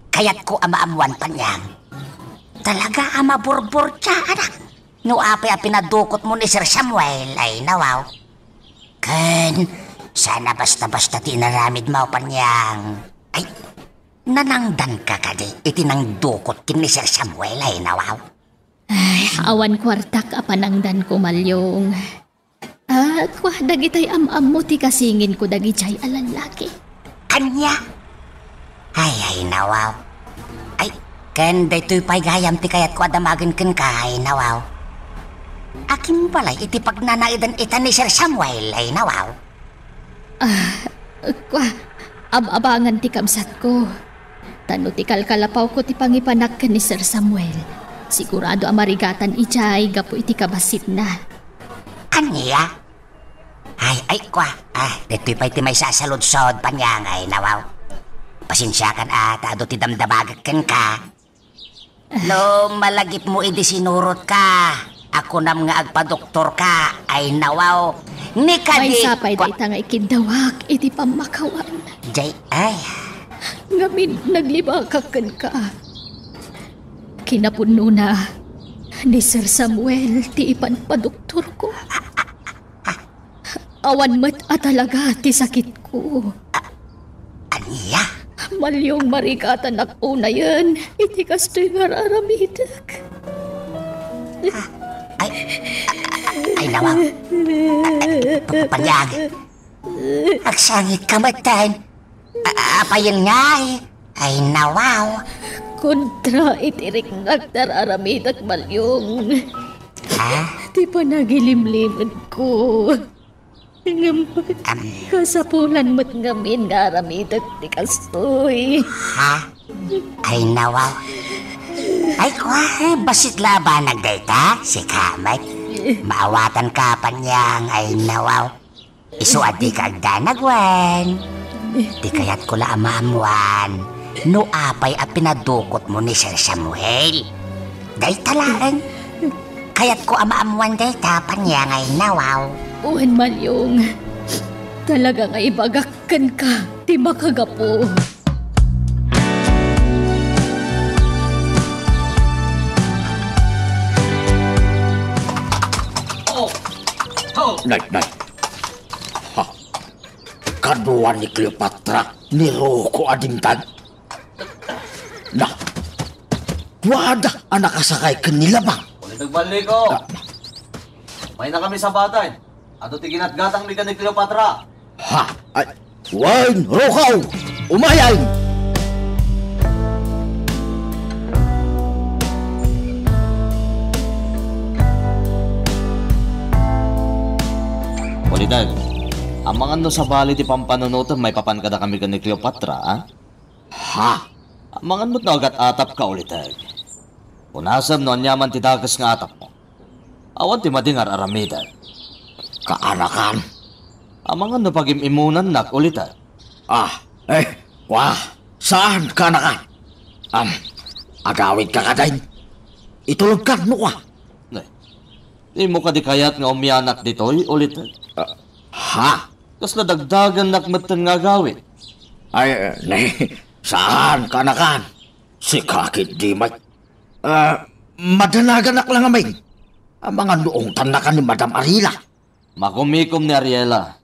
Kayatko a maammuan, Panyang. Talaga a maburburtiaanak no apay a pinadukotmo ni Sir Samuel ay nawaw. Ken, saan a basta-basta ti inaramidmo, Panyang. Ay, nanangdanka kadi iti nangdukot ken ni Sir Samuel ay nawaw? Ay, awan kuartak a panangdanko, Malyong. Ah, kua, dagitay am-ammo ti kasinginko dagidiay a lallaki. Ania? Ay, ay, nawaw. Ay, ken daytoy pay gayam ti kayatko a damagen kenka, ay, nawaw. Akin balay iti pagnanaedan ita ni Sir Samuel, ay, nawaw? Ah, kua, ab-abangan ti kabsatko. Ta no ti kalkalapawko ti pangipanak ken ni Sir Samuel, sigurado a marigatan idiay gapu iti kabasitna. Ania? Ay, ay, kua. Ah, daytoy pay ti maysa a saludsod, Panyang, ay nawaw. Pasensiakan a ta adu ti damdamagek kenka. No malagipmo idi sinurotka a kunam nga agpadoktorka, ay nawaw. Ni kadi, maysa pay kua-, dayta nga ikiddawak iti pammakawan. Jay, ay. Ngamin, naglibakak kenka. Kinapudnona, ni Sir Samuel ti ipanpadoktorko. Awan met a talaga ti sakitko. A-, ania? Malyong, marigatanak unayen iti kastoy nga ar-aramidek. Ah, ay, ay, nawaw. Ay, pa-, Panyang. Agsangitka metten. A-, apayen ngay? Ay, nawaw. Kontra iti riknak ti ar-aramidek, Malyong. Ha? Ti panagilimlimedko. Ngem, am, kasapulan met ngamin nga aramidek ti kastoy. Ha? Ay, nawaw. Ay, kua, eh, bassit la a banag dayta? Sika met. Maawatanka, Panyang. Ay, nawaw. Isu a dika agdanag wen. Ti kayatko la a maammuan no apay a pinadukotmo ni Sir Samuel. Dayta laeng. Kayatko a maammuan dayta, Panyang, ay nawaw. Wen, Malyong. Talaga nga ibagak kenka ti makagapu. Nay, nay. Ha? Kadua ni Cleopatra ni Rocco a dimteng? Na, kuada a nakasakay ken ni Labang. Ulit nagballiko. Ah. May na kami sa batay. Adu ti ginatgatangmi ken ni Cleopatra. Ha? Ay, wen, Rocco! Umayen! Uliteg, amangan no sabali ti pampanunotem maipapan kadakami ken ni Cleopatra, a? Ha? Amangan met no agat-atapka, Uliteg. Unasem no aniaman ti dakes nga atapmo. Awan ti madi nga ar-aramidek. Kaanakan. Amangan no pagim-imunannak, Uliteg. Ah, eh, kua, saan, kaanakan? Am, agawidka kadin? Itulodkan no kua. Ne, dimo kadi kayat nga umianak ditoy, Uliteg? Ah, ha? Kasla dagdagannak metten nga agawid. Ay, eh, ne, saan, kaanakan? Sika ketdi met. Ah, madanaganak la ngamin. Amangan no ungtannakan ni Madam Ariela. Makumikom ni Ariela.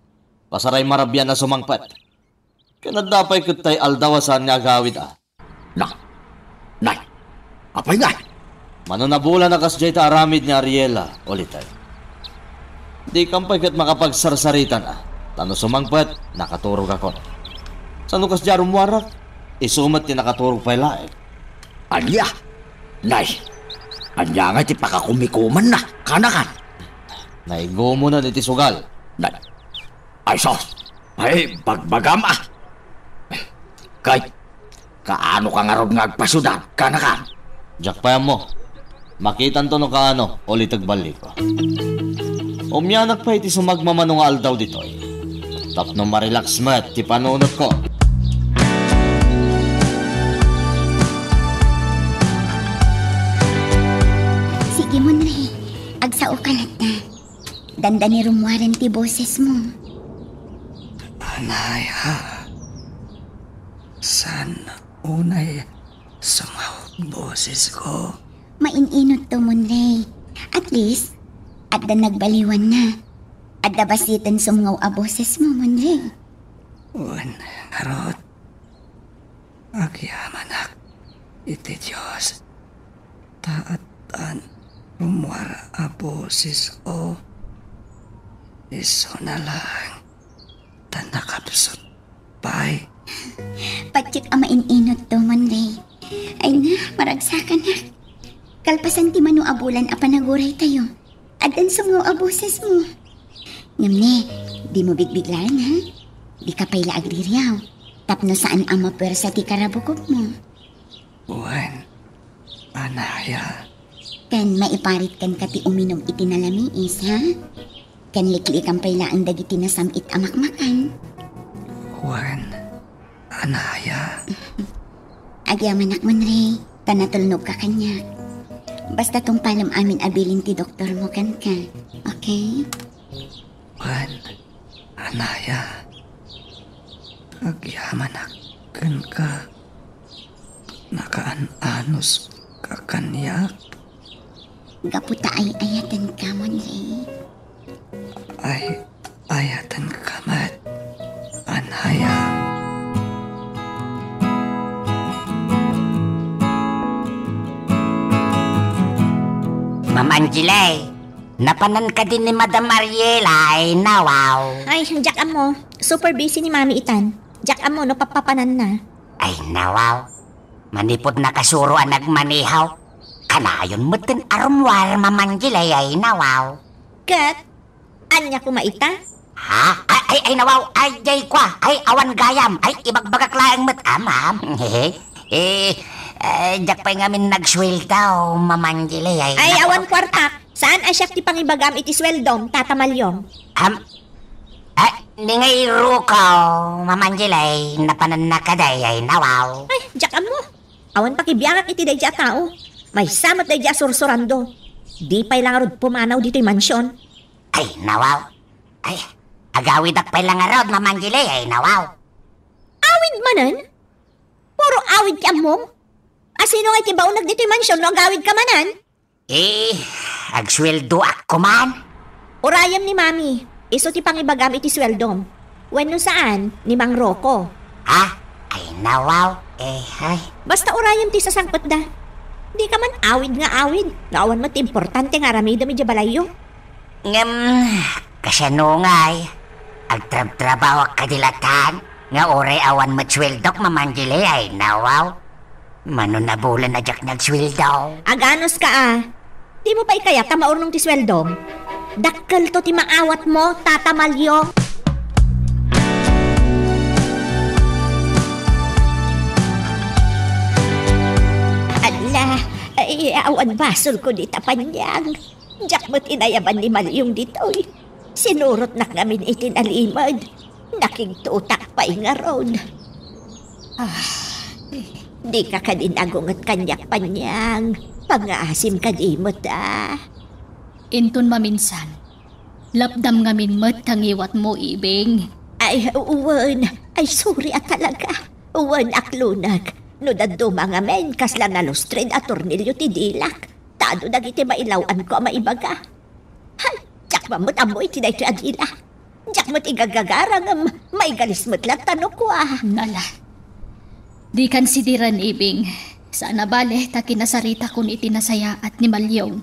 Pasaray marabian a sumangpet. Ken adda pay ket tay aldaw a saan nga agawid, a. Na, nay, apay ngay? Mano nabulan a kasdiay ta aramid ni Ariela, Uliteg. Dikam pay ket makapagsarsaritan, a. Ta no sumangpet, nakaturogakon. Saan no kasdiay a rummuarak, isu met ti nakaturog pay laeng. Ania? Nay, ania ngay ti pakakumikumanna, kaanakan? Naigumonan iti sugal. Nay, ay sus, ay bagbagam, a. Kay, kaanoka ngarud nga agpasiudad, kaanakan? Diak pay ammo. Makitanto no kaano, Uliteg, balliko. Umianak pay iti sumagmamano nga aldaw ditoy. Tapno ma-relax met ti panunotko. Agsao ka latta. Dandani rummuaren ti bosesmo. Anaya, saan unay sumngaw bosesko? Main-inotto, Monray. At least, adda nagbaliwanna. Adda bassiten sumngaw a bosesmo, Monray. Wen, ngarud, agyamanak iti Dios, ta addan rummuar a bosesko. Isuna laeng ta nakapsut pay. Patiek a main-inotto, Monray. Ay na, maragsakanak. Kalpasan ti mano a bulan a panaguraytayo, addan sumngaw a bosesmo. Ngem ne, dimo bigbiglaen, ha? Dika pay la agririaw, tapno saan a mapuersa ti karabukobmo. Wen, anaya. Ken maiparit kenka ti uminum iti nalamiis, ha? Ken liklikan pay laeng dagiti nasam-it a makmakan. Wen, anaya. Agyamanak, Monray, ta natulnogka kaniak. Basta tungpalem amin a bilin ti doktormo kenka. Okay? Wen, anaya. Agyamanak kenka. Nakaan-anuska kaniak. Gapu ta ay-ayatenka, Monray. Ay-ayatenka met, anaya. Ma'am Angela, napanan kadi ni Madam Ariela, ay nawaw. Ay, diak ammo. Super busy ni Mami itan. Diak ammo no pappapananna. Ay nawaw. Manipud nakasuro a nagmaneho, kanayon metten a rummuar, Ma'am Angela, ay nawaw. Ket, ania koma ita? Ha? Ay, ay, ay, nawaw, ay, jay kua, ay, awan gayam, ay, ibagbagak laeng met, a, ma'am. Eh, eh, diak pay ngamin nagsueldo, Ma'am Angela, ay, Ay, nawaw. Awan kuartak. Saan a siak ti pangibagam iti sueldom, Tata Malyong? Am, eh, ni ngay ruko, Ma'am Angela, ay, napananna kadi, ay, nawaw. Ay, diak ammo. Awan pakibiangak iti daydi a tao. Maysa met daydi a sursurando. Di pay la ngarud pumanaw ditoy mansion. Ay, nawaw. Ay, agawidak pay la ngarud, Ma'am Angela, ay, nawaw. Awid manen? Puro awid ti ammom? A, sino ngay ti baoneg ditoy mansion no agawidka manen? Eh, agsueldoak koman. Urayem ni Mami, isu ti pangibagam iti sueldom. Wenno saan, ni Mang Rocco. Ha? Ay, nawaw. Eh, ay. Basta urayem ti sasangpetda. Dika man awid nga awid, no awan met ti importante nga aramidem idiay balayyo. Ngem, kasano ngay? Agtrabtrabahoak kadi latan, nga uray awan met sueldok, Ma'am Angela, ay nawaw. Mano nabulan a diak nagsueldo. Aganuska a. Dimo pay kayat a maurnong ti sueldom? Dakkelto ti maawatmo, Tata Malyong. Alla, ay, awan basolko dita, Panyang. Diak met inayaban ni Malyong ditoy. Sinurotnak ngamin iti nalimed. Nakigtutak pay ngarud. Ah, dika kadi nagunget kaniak, Panyang. Pangngaasim kadi met a. Inton maminsan, lapdam ngamin met ta ngiwatmo, Ibing. Ay, wen. Ay, sorry a talaga. Wen, aklonek. No dadduma ngamin, kasla nalustrid a tornilio ti dilak. Tado dagiti mailaw-anko a maibaga. Hay, diak man met ammo iti daytoy a dila. Diak met igagagara ngem maigalis met latta no kua. Nala. Dikan sidiren, Ibing. Saan a bale ta kinasaritakon iti nasayaat ni Malyong.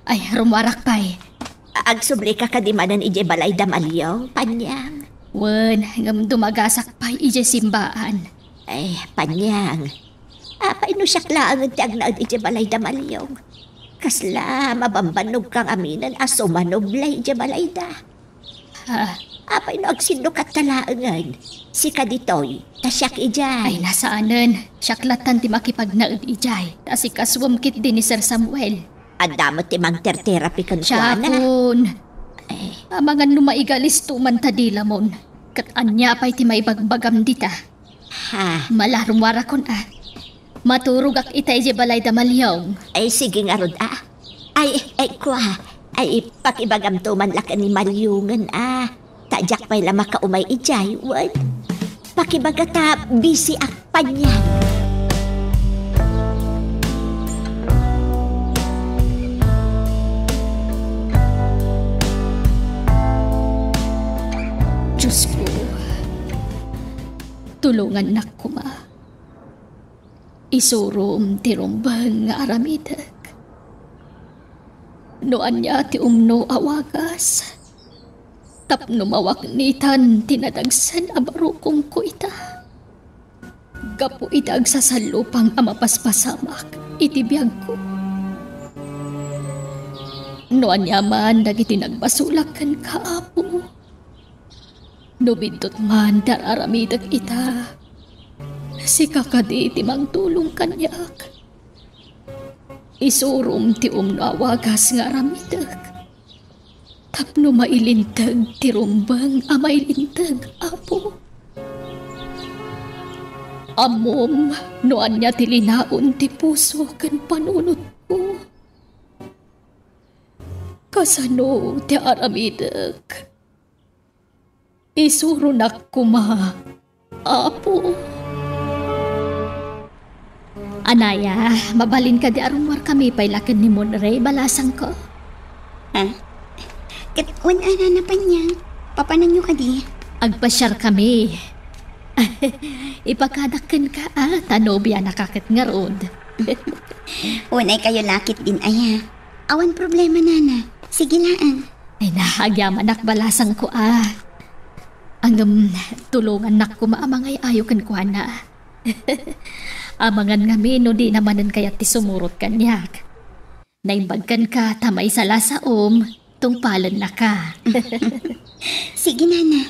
Ay, rummuarak pay. Agsublika kadi manen idiay balay da Malyong, Panyang? Wen, ngem dumagasak pay idiay simbaan. Ay, Panyang. Apay no siak laengen ti agnaed idiay balay da Malyong? Kasla mabanbannogka ngaminen a sumanubli idiay balayda. Ha? Apay no agsinnukatta laengen? Sika ditoy, ta siak idiay. Ay, saanen. Siak lattan ti makipagnaed idiay. Ta asikasuem ketdi ni Sir Samuel. Adda met ti mangterterapi kenkuana. Siakon. Ay. Amangan no maigalis to man ta dilamon. Ket ania pay ti maibagbagam dita? Ha? Mala, rummuarakon a. Maturogak ita idiay balay da Malyong. Ay, sige ngarud a. Ay, ay, kua. Ay, pakibagamto man la ken ni Mariungen a. Ta diak pay la makaumay idiay, wen. Pakibaga ta busy ak panian. Diosko, tulongannak koma. Isurom ti rumbeng nga aramidek. No ania ti umno a wagas, tapno mawaknitan ti nadagsen a barukongko ita. Gapu iti agsasallupang a mapaspasamak iti biagko. No ania man dagiti nagbasolak kenka, Apo, no biddut man ti ar-aramidek ita, sika kadi ti mangtulong kaniak. Isurom ti umno a wagas nga aramidek tapno mailinteg ti rumbeng a mailinteg, Apo. Ammom no ania ti linaon ti puso ken panunotko. Kasano ti aramidek? Isuronak koma, Apo. Anaya, mabalin kadi a rummuarkami pay la ken ni Monray, balasangko? Ha? Ket wen a, Nana Panyang, papananyo kadi? Agpasiarkami. Ipakadak kenka a, ta nobianaka ket ngarud. Wen ay kayo la ketdin aya. Awan problema, Nana. Sige laeng. Ay na, agyamanak, balasangko a. Ngem, tulongannak koma a mangay-ayo kenkuana. Amangan ngamin no dina manen kayat ti sumurot kaniak. Naimbag kenka ta maysa la saom, tungpalennaka. Sige, Nana.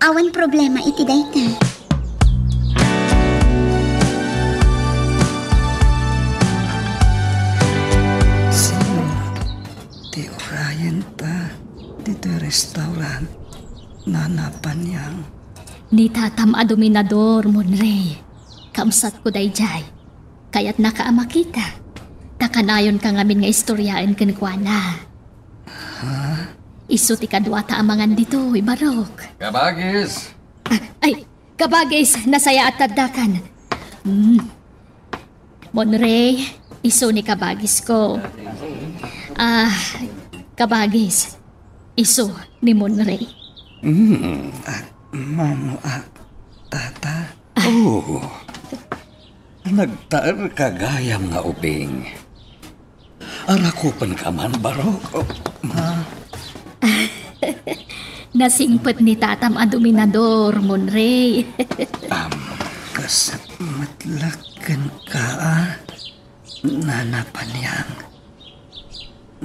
Awan problema iti dayta. Sino ti urayenta ditoy restaurant, Nana Panyang? Ni tatam a dominador, Monray. Kamsatko daydiay. Kayatnaka a makita. Ta kanayonka ngamin nga istoriaen kenkuana. Ha? Isu ti kaduata a mangan ditoy, Barok. Kabagis! Ah, ay, kabagis, nasayaat ti addakan. Mm. Monray, isu ni kabagisko. Ah, kabagis, isu ni Monray. Mm. Ah, mano a, tata? Oh. Nagtaerka gayam nga ubing. Arakupenka man, Barok. Oh, ma. Nasingpet ni tatam a dominador, Monray. Am, kas met la kenka, a, Nana Panyang.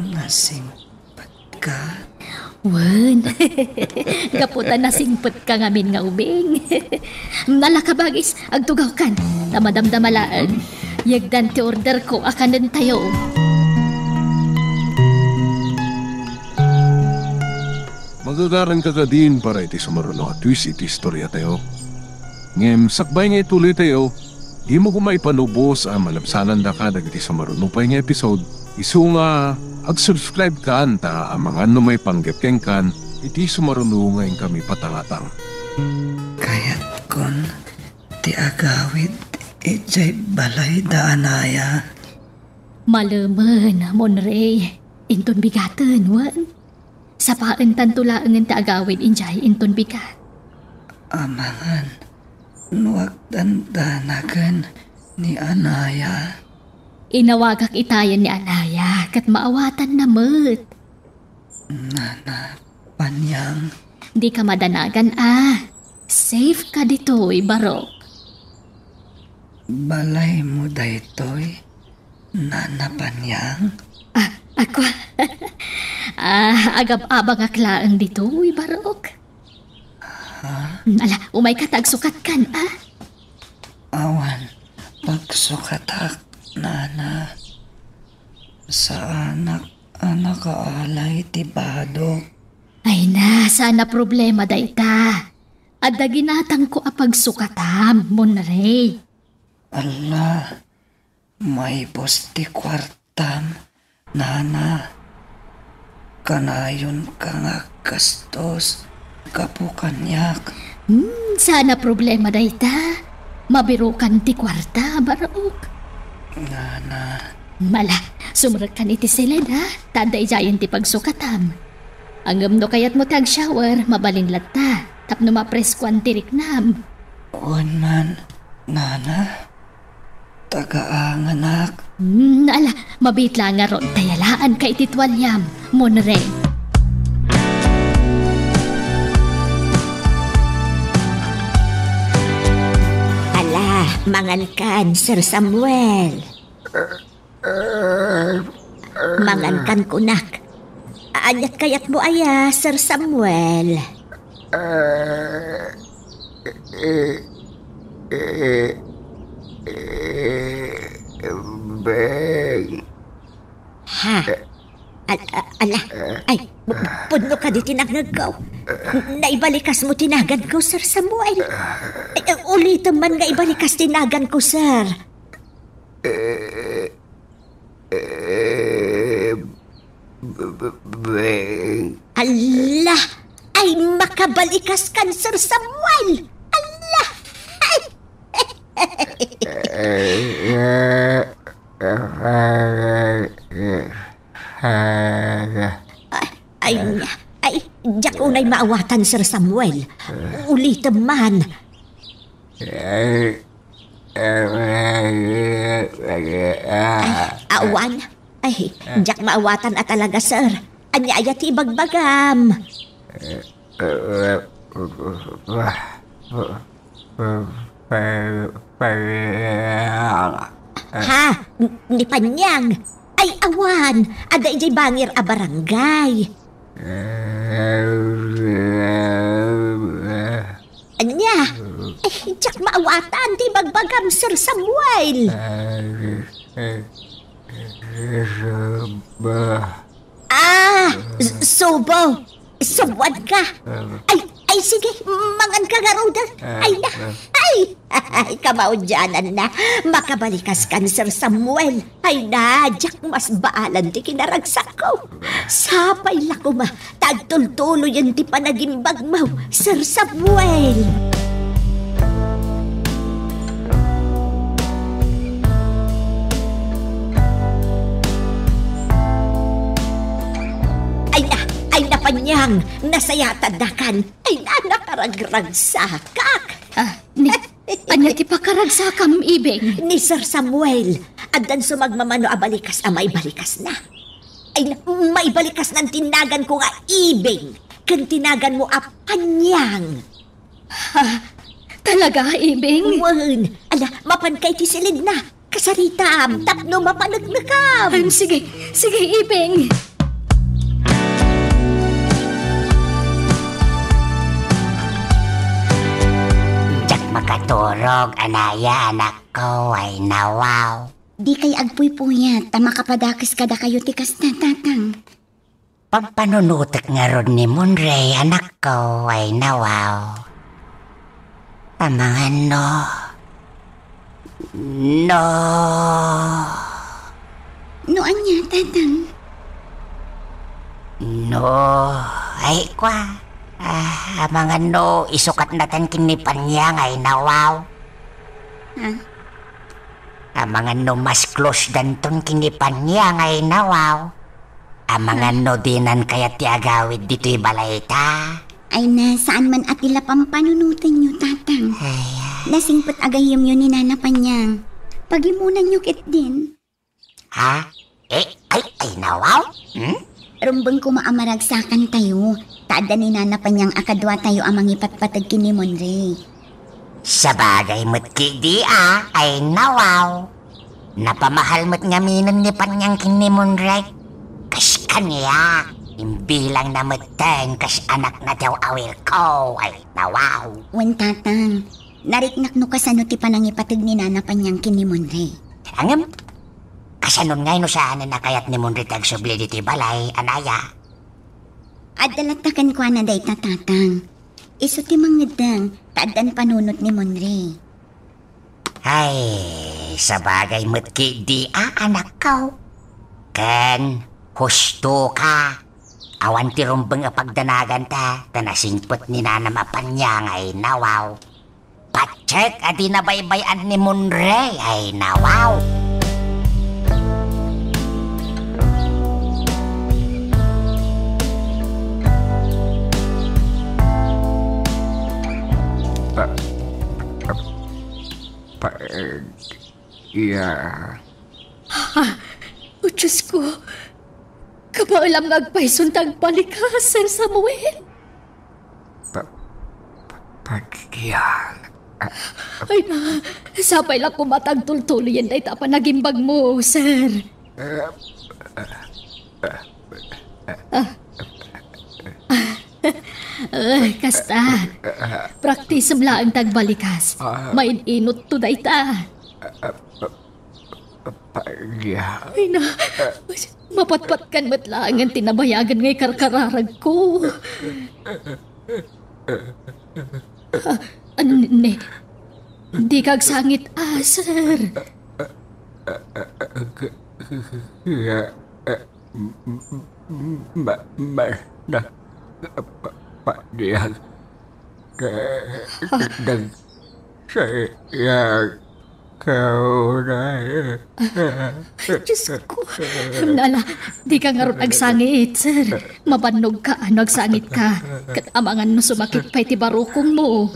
Nasingpet ka? Wen. Gapu ta nasingpetka ngamin nga ubing. Ala, kabagis, agtugawkan. Ta madamdama laeng. Yegdan ti orderko a kanentayo. Magagaranka kadin para iti sumaruno a twist iti istoriatayo. Ngem sakbay nga ituloytayo, dimo koma ipanubos a malabsanandaka dagiti sumaruno pay nga episode, isu nga ag-subscribe kan ta amangan no maipanggep kenkan iti sumaruno nga inkami patangatang. Kayatkon ti agawid idiay balayda, anaya. Malemen, Monray. Inton bigaten, wen? Sapaentanto laengen ti agawid idiay inton bigat. Amangan no agdandanagen ni anaya. Inawagak itayen ni anaya, ket maawatanna met. Nana Panyang. Dika madanagan a. Safe ka ditoy, Barok. Balaymo daytoy, Nana Panyang? Ah, ako. Ah, agab-abangak laeng ditoy, Barok. Ha? Hmm, ala, umayka ta agsukatkan, ah? Awan pagsukatak, Nana. Saanak a nakaalay ti badok. Ay na, saan a problema dayta. Adda ginatangko a pagsukatam, Monray. Ala, maibus ti kuartam, Nana. Kanayonka nga aggastos gapu kaniak. Hmm, saan a problema dayta. Mabirokan ti kuarta, Barok. Nana. Ala, sumrekkan iti siled, ha? Ta adda idiayen ti pagsukatam. Ngem no kayatmo ti agshower, mabalin latta. Tapno mapreskoan ti riknam. Wen man, Nana. Tagaanganak. Hmm, ala, mabiit la ngarud ta yalaanka iti tualiam, Monrey. Ala, mangankan, Sir Samuel. Mangankan kunak. Aniat kayatmo aya, Sir Samuel? Eh, eh, eh, eh, Beng. Ha? Al-, a-, ala. Ay, pu-, pudno kadi ti nangngegko. Naibalikasmo ti naganko, Sir Samuel. Ay, ulitem man nga ibalikas ti naganko, sir. Eh, eh, b-, b-, Beng. Ala! Ay, makabalikaskan, Sir Samuel! Ala! Ay! Eh, eh, eh, eh, eh, eh. Ay, ay, ay, diak unay maawatan, Sir Samuel. Ulitem man. Ay, awan. Ay, diak maawatan a talaga, sir. Ania aya ti ibagbagam? Ha? N-, ni Panyang? Ay, awan. Adda idiay bangir a barangay. Ania? Eh, diak maawatan ti ibagbagam, Sir Samuel. Ah, s-, subo. Suboanka. Ay, ay, sige, manganka ngaruden. Ay, na, ay, ay, kamaudiananna. Makabalikaskan, Sir Samuel. Ay na, diak masbaalan ti kinaragsakko. Sapay la koma ta agtultuloyen ti panagimbagmo, Sir Samuel. Ay na, ay na, Panyang, nasayaat a addakan. Ay na, nakaragragsakak. Ah, ni, ania ti pakaragsakam, Ibing? Ni Sir Samuel, addan sumagmamano a balikas a maibalikasna. Ay, maibalikasnan ti naganko nga Ibing ken ti naganmo a Panyang. Ha? Talaga, Ibing? Wen, ala, mapanka iti siledna. Kasaritam tapno mapaneknekam. Ay, sige, sige, Ibing. Diak makaturog, anaya, anakko, ay nawaw. Dikay agpuypuyat ta makapadakes kadakayo ti kasta, Tatang. Pampanunotek ngarud ni Monrey, anakko, ay nawaw. Amangan no, no. No ania, Tatang? No, ay, kua. Ah, amangan no, isukatna tan ken ni Panyang, ay nawaw. Ah? Amangan no mas close danton ken ni Panyang, ay nawaw. Amangan no dinan kayat ti agawid ditoy balayta. Ay na, saan man a ti la pampanunotenyo, Tatang. Ay, ay. Nasingpet a gayyemyo ni Nana Panyang. Pagimonanyo ketdin. Ha? Eh, ay, ay, nawaw? Hmm? Rumbeng koma a maragsakantayo, ta adda ni Nana Panyang a kaduatayo a mangipatpateg ken ni Monrey. Sabagay met ketdi a, ay nawaw. Napamahal met ngaminen ni Panyang ken ni Monrey. Kas kaniak, imbilangna metten kas anakna ti aw-awirko, ay nawaw. Wen, Tatang, nariknak no kasano ti panangipateg ni Nana Panyang ken ni Monrey. Ngem, kasanon ngay no saanen a kayat ni Monrey ti agsubli ditoy balay, anaya? Adda latta kenkuana dayta, Tatang. Isu ti mangeddeng, ta addan panunot ni Monrey. Ay, sabagay met ketdi a, anakko. Ken, husto ka. Awan ti rumbeng a pagdanaganta, ta nasingpet ni nanam a paniang ay nawaw. Patsek a di nabaybay-an ni Monre ay nawaw. Pa, pa, pa, iya. Ah, oh, Diyos ko. Kabaelam nga agpayson ta agbalikas, Sir Samuel. Pa-, pa-, pagiyan. Ay na, sapay la koma ta agtultuloyen dayta a panagimbagmo, sir. Ah, ah, kasta. Praktisem laeng ta agbalikas. Main-inotto dayta. Pagia. Ay na, mapatpatkan met laengen ti nabayagen nga ikarkararagko. Ah, ne, dika agsangit, ah, sir. Ma, ma, na, pa, pa, diag. Dag, saya, Kaunay. Diyos ko. Nala, dika ngarud agsangit, sir. Mabannogka no agsangit ka. Ket amangan no sumakit pay ti barukongmo.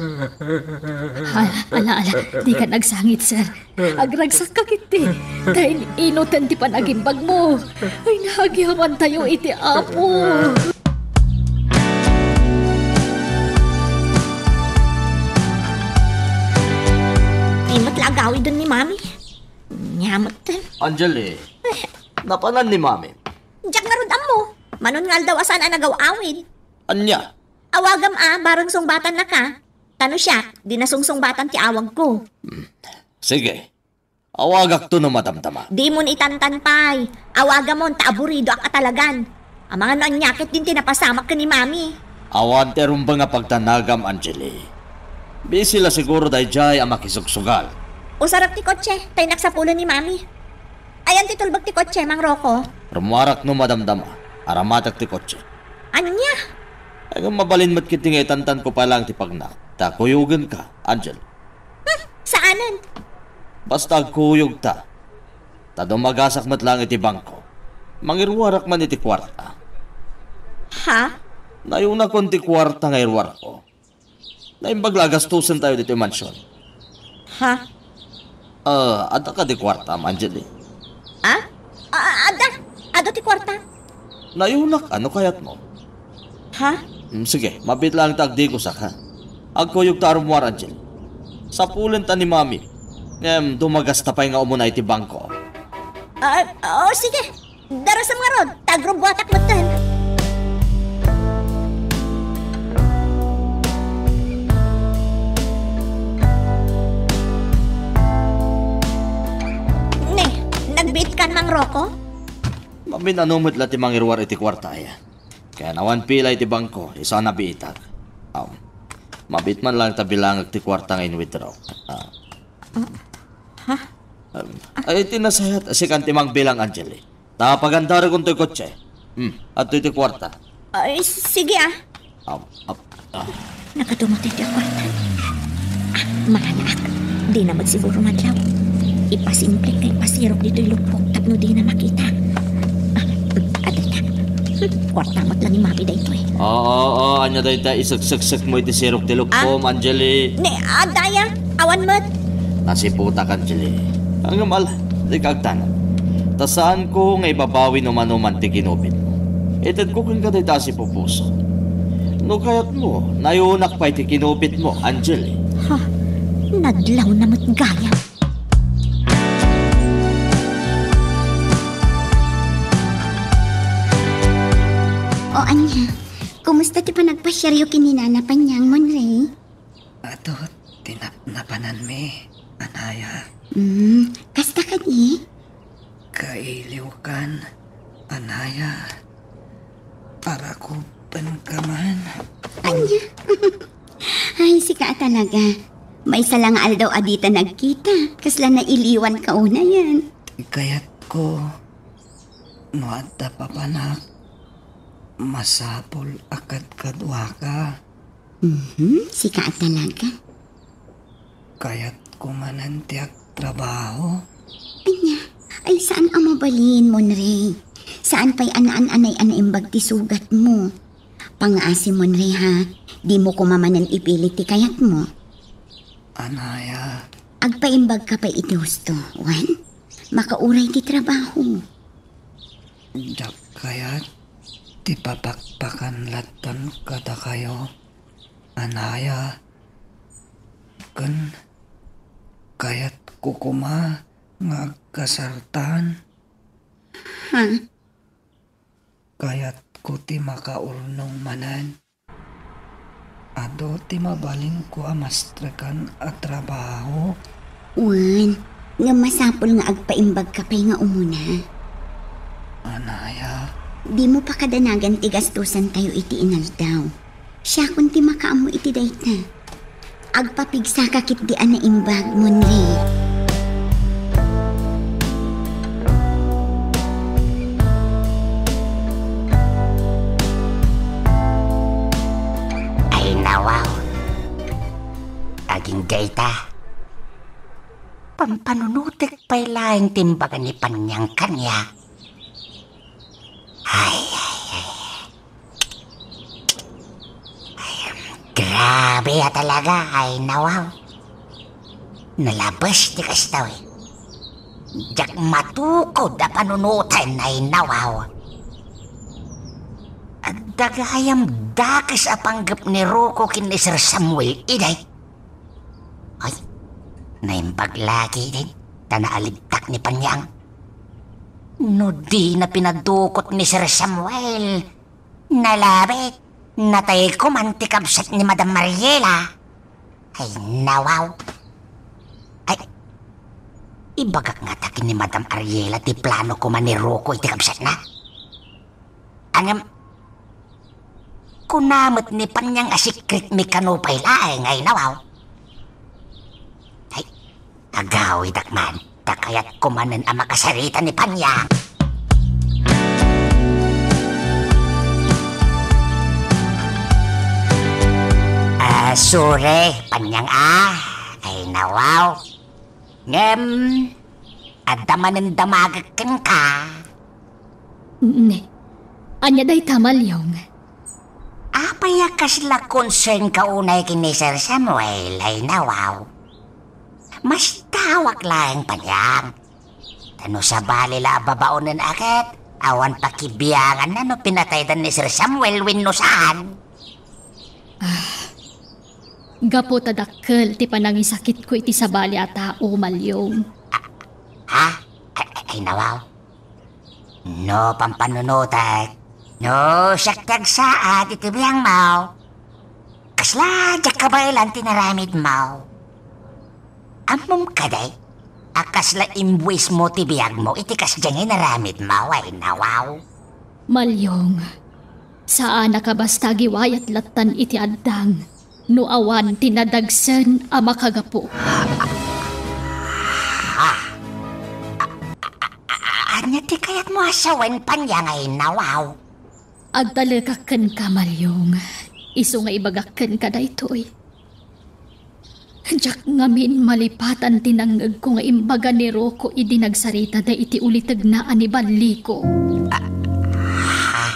Ala, ala, ala. Dika agsangit, sir. Agragsakka ketdi. Ta in-inoten ti panagimbagmo. Ay, naagihamantayo iti Apo. Di met la agawiden ni Mami. Nia met ten. Angeli, napanan ni Mami? Diak ngarud ammo. Manon nga aldaw a saan a nagaw-awid. Ania? Awagam a, bareng sungbatan naka. Ta no siak, di nasungsungbatan ti awagko. Hmm. Sige. Awagakto no madamdama. Dimon itantan pay. Awagamon ta aburidoak a talagan. Amangan no ania ketdin ti napasamak ken ni Mami. Awan ti rumbeng a pagdanagam, Angeli. Busy la siguro daydiay a makisugsugal. Usarek ti kotse, ta innak sapulen ni Mami. Ayan ti tulbek ti kotse, Mang Rocco? Rummuarak no madamdama. Aramatek ti kotse. Ania? Ay, ngem mabalin met ketdi nga itantanko pay laeng ti pagnak. Ta kuyogenka, Angel. Hmm, saanen? Basta agkuyogta. Ta dumagasak met laeng iti bangko. Mangiruarak man iti kuarta. Ha? Nayunakon ti kuarta nga iruarko. Naimbag la a gastosentayo ditoy mansion. Ha? Ah, adda kadi kuartam, Angeli? Ah? Ah, adda. Adda ti kuarta. Nayunak, no kayatmo? Ha? Mm, sige, mabiit laeng ta agdigosak, ha? Agkuyogta a rummuar, Angel. Sapulenta ni Mami. Ngem, dumagasta pay nga umuna iti bangko. Ah, oh, sige. Darasem ngarud, ta agrubbuatak metten. Ne, nagbiitkan, Mang Rocco? Mamin-ano met la ti mangiruar iti kuarta aya. Kaya awan pila iti bangko, isu a nabiitak. Aw, mabiit man laeng ta bilangek ti kuarta nga in-withdraw. Ah. Ha? Um, ay, ti nasayaat, sikan ti mangbilang, Angeli. Ta pagandarekon toy kotse. Hmm, adtoy ti kuarta. Ay, sige, ah. Ap, ap, ah. Nakaduma ti kuarta. Ah, manganaak. Dina met siguro madlaw. Ipasimplek nga ipasirok ditoy lupok tapno dina makita. Ah, adda ta. Hmm, kuarta met la ni Mami daytoy. Oo, oo, ania dayta isekseksek mo iti sirok ti lupkom, Angeli? Ne, adda aya. Awan met. Nasiputak, Angeli. Ngem ala, dika agtanag. Ta saanko nga ibabawi no manoman ti kinupitmo. Itedko kenka dayta a sipupuso. No kayatmo, nayunak pay ti kinupitmo, Angeli. Ha? Nadlawna met gayam. O ania, kumusta ti panagpasiaryo ken ni Nana Panyang, Monre? Adu ti nap-, napananmi, anaya. Hmm, kasta kadi? Kailiwkan, anaya. Arakubenka man. Ania? Ay, sika a talaga. Maysa la nga aldaw a dita nagkita. Kasla nailiwanka unayen. Kayatko, no adda papanak, Masapul a kadkaduaka. Mhm, sika a talaga. Kayatko manen ti agtrabaho. Ania? Ay, saan a mabalin, Monre. Saan pay a naan-anay a naimbag ti sugatmo. Pangaasi, Monre, ha? Dimo koma manen ipilit ti kayatmo. Anaya. Agpaimbagka pay iti husto, wen? Makauray ti trabaho. Diak kayat ti papakpakan lattan kadakayo, anaya. Ken kayatko koma nga agkasartan. Ha? Kayatko ti makaurnong manen. Adu ti mabalinko a mastrekan a trabaho. Wen, ngem masapul nga agpaimbagka pay nga umuna. Anaya. Dimo pakadanagan ti gastusantayo iti inaldaw. Siakon ti makaammo iti dayta. Agpapigsaka ketdi a naimbag, Monre. Ay, nawaw. Agingga ita. Pampanunotek pay laeng ti imbaga ni Panyang kaniak. Ay, ay, ay. Ay, grabe a talaga, ay, nawaw. Nalabes ti kasta, eh. Diak matukod a panunoten, ay, nawaw. Adda gayam dakes a panggep ni Rocco ken ni Sir Samuel, iday. Ay, naimbag la ketdin, ta naalidtak ni Panyang. No dina pinadukot ni Sir Samuel, nalabit, natay koman ti kabsat ni Madam Mariela. Ay, nawaw. Ay, ibagak ngata ken ni Madam Ariela ti plano koma ni Rocco iti kabsatna. Ngem, kuna met ni Panyang a secret mekano pay laeng, ay, nawaw. Ay, agawidak man, ta kayatko manen a makasarita ni Panyang. Ah, sorry, Panyang, ah. Ay, nawaw. Ngem, adda manen damagek kenka. Mm. Ania dayta, Malyong? Apay a kasla concernka unay ken ni Sir Samuel, ay, nawaw. Mastawak laeng, Panyang. Ta no sabali la a babaonen a ket, awan pakibianganna no pinataydan ni Sir Samuel wenno saan. Ah, gapu ta dakkel ti panangisakitko iti sabali a tao, Malyong. Ha? Ay, ay, ay, nawaw. No pampanunotek, no siak ti agsaad iti biangmo, kasla diak kabaelan ti naramidmo. Ammom kadi a kasla imbuismo ti biagmo iti kasdiay nga inaramidmo, ay, nawaw? Malyong, saanak a basta agiwayat lattan iti addang no awan ti nadagsen a makagapu. Ah, ania ti kayatmo a sawen, Panyang, ay, nawaw? Agtalekak kenka, Malyong, isu nga ibagak kenka daytoy. Diak ngamin malipatan ti nangngegko nga imbaga ni Rocco idi nagsaritada iti ulitegna a ni Balliko. Ah, ah.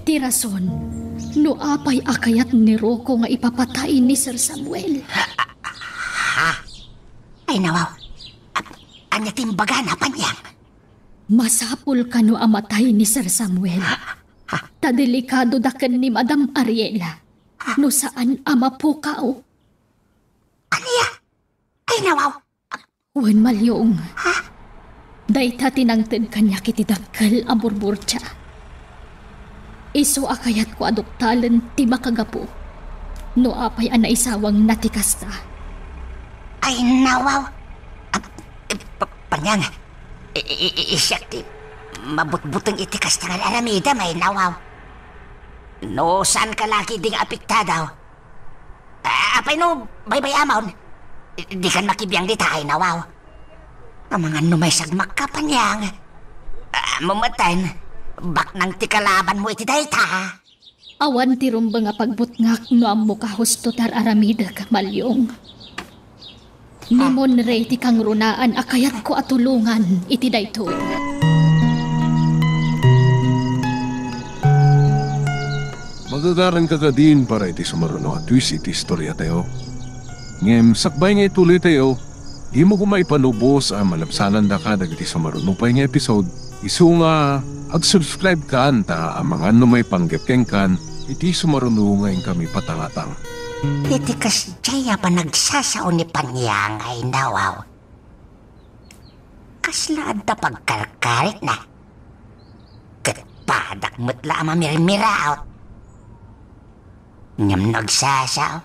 Ti rason no apay a kayat ni Rocco nga ipapatay ni Sir Samuel. Ha? Ay, nawaw. Ap-, ania ti imbagana, Panyang? Masapul kano a matay ni Sir Samuel. Ha? Ta delikadoda ken ni Madam Ariela no saan a mapukaw. Ania? Ay, nawaw. Wen, Malyong. Ha? Dayta ti nangted kaniak iti dakkel a burburtia. Isu a kayatko a duktalen ti makagapu no apay a naisawangna ti kasta. Ay, nawaw. Ah, eh, Pa-, Panyang, i-, i-, i-, siak ti mabutbuteng iti kasta nga aramidem, ay, nawaw. No saanka la ketdi nga apektado, Ah, apay no baybay-amon? Dikan makibiang dita, ay, nawaw. Amangan no maisagmakka, Panyang. Ah, mamatan. Baknang ti kalabanmo iti dayta. Awan ti rumbeng a pagbutngak no ammoka husto ti ar-aramidek, Malyong. Ni Monre ti kangrunaan a kayatko a tulongan iti daytoy. Magagaranka kadin para iti sumaruno a twist iti istoriatayo. Ngem sakbay nga ituloytayo, dimo koma ipanubos a malabsanandaka dagiti sumaruno pay nga episode. Isu nga ag-subscribe kan ta amangan no maipanggep kenkan iti sumaruno nga inkami patangatang. Iti kasdiay a panagsasao ni Panyang ay nawaw. Kasla adda pagkarkaritna. Ket padak met la a mamirmiraot. Ngem no agsasao,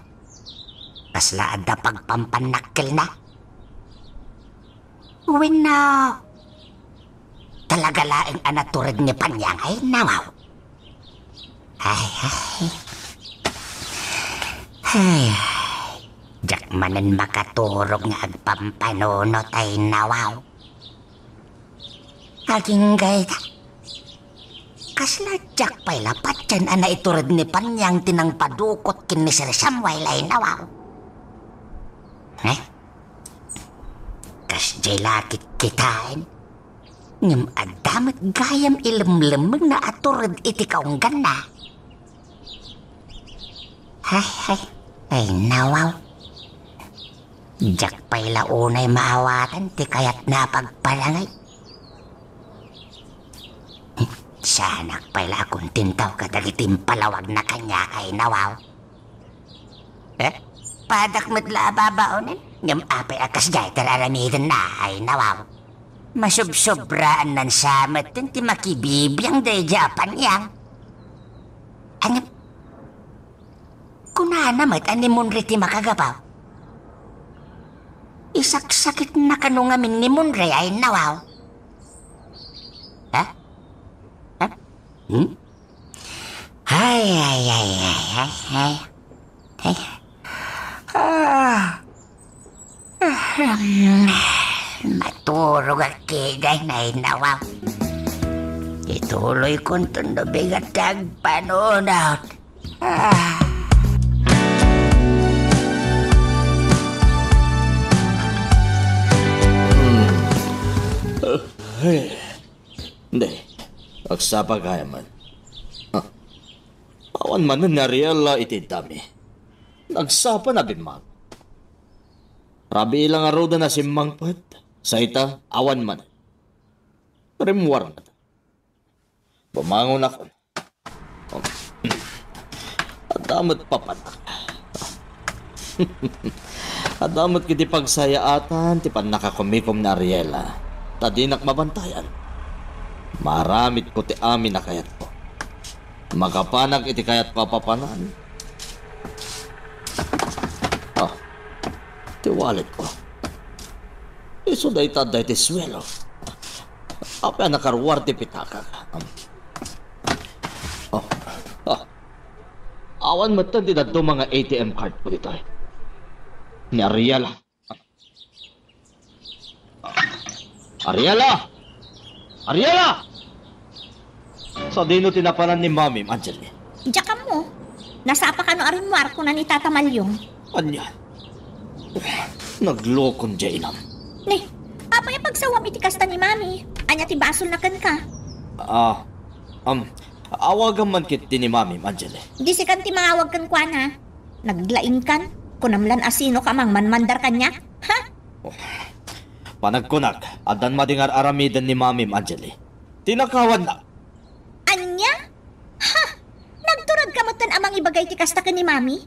kasla adda pagpampannakkelna. Wenno, talaga laeng a natured ni Panyang ay nawaw. Ay, ay. Ay, ay. Diak manen makaturog nga agpampanunot ay nawaw. Agingga ita. Kasla diak pay la patien a naitured ni Panyang ti nangpadukot ken ni Sir Samuel ay nawaw. Eh? Kasdiay la kitkitaen. Ngem adda met gayam ilemlemeng nga atured iti kaungganna. Ay, ay, ay, nawaw. Diak pay la unay maawatan ti kayatna a pagparangay. Saanak pay la a kontentaw kadagiti impalawagna kaniak ay nawaw. Eh? Padak met la a babaonen, ngem apay a kasdiay ti ar-aramidenna ay nawaw. Masubsobraan nan sa metten ti makibibiang daydiay a Panyang. Ngem, kunana met a ni Monre ti makagapu. Isaksakitna kano ngamin ni Monre ay nawaw. Ha? Ha? Hmm? Ay, ay, ay, ay, ay, ay. Ay. Ah. Ahem. Maturogak ketdi ay nawaw. Ituloykonton no bigat ti agpanunot. Ah. Hmm. Ay. Di, agsapa gayam man. Ah. Awan manen ni Ariela iti iddami. Nagsapa na bimmang. Rabii la ngaruden a simmangpet, sa ita, awan manen. Rimmuar met. Bumangonakon. Adda met papanak. Adda met ketdi pagsayaatan ti pannakakumikom ni Ariela, ta dinak mabantayan. Maaramidko ti amin a kayatko. Makapanak iti kayatko a papanan. Ah, ti walletko. Isu dayta adda iti suelo. Apay a nakaruar ti pitakak? Um. Oh. Ah. Awan metten ti dadduma nga A T M card ko ditoy. Ni Ariela. Ariela! Ariela! Sadino ti napanan ni Mami, Angeli? Diak ammo. Nasapa kano a rimmuar, kuna ni Tata Malyong. Ania? Naglokon diay inam. Ni, apay a pagsawam iti kasta ni Mami? Ania ti basolna kenka? Ah, um, awagam man ketdi ni Mami, Angeli. Di sikan ti mangawag kenkuana. Naglaingkan. Kunam lan a sinoka a mangmanmandar kaniak? Ha? Oh. Panagkunak, addan madi nga ar-aramiden ni Mami, Angeli. Tinakawanna. Ania? Ha? Nagturedka metten a mangibaga iti kasta ken ni Mami?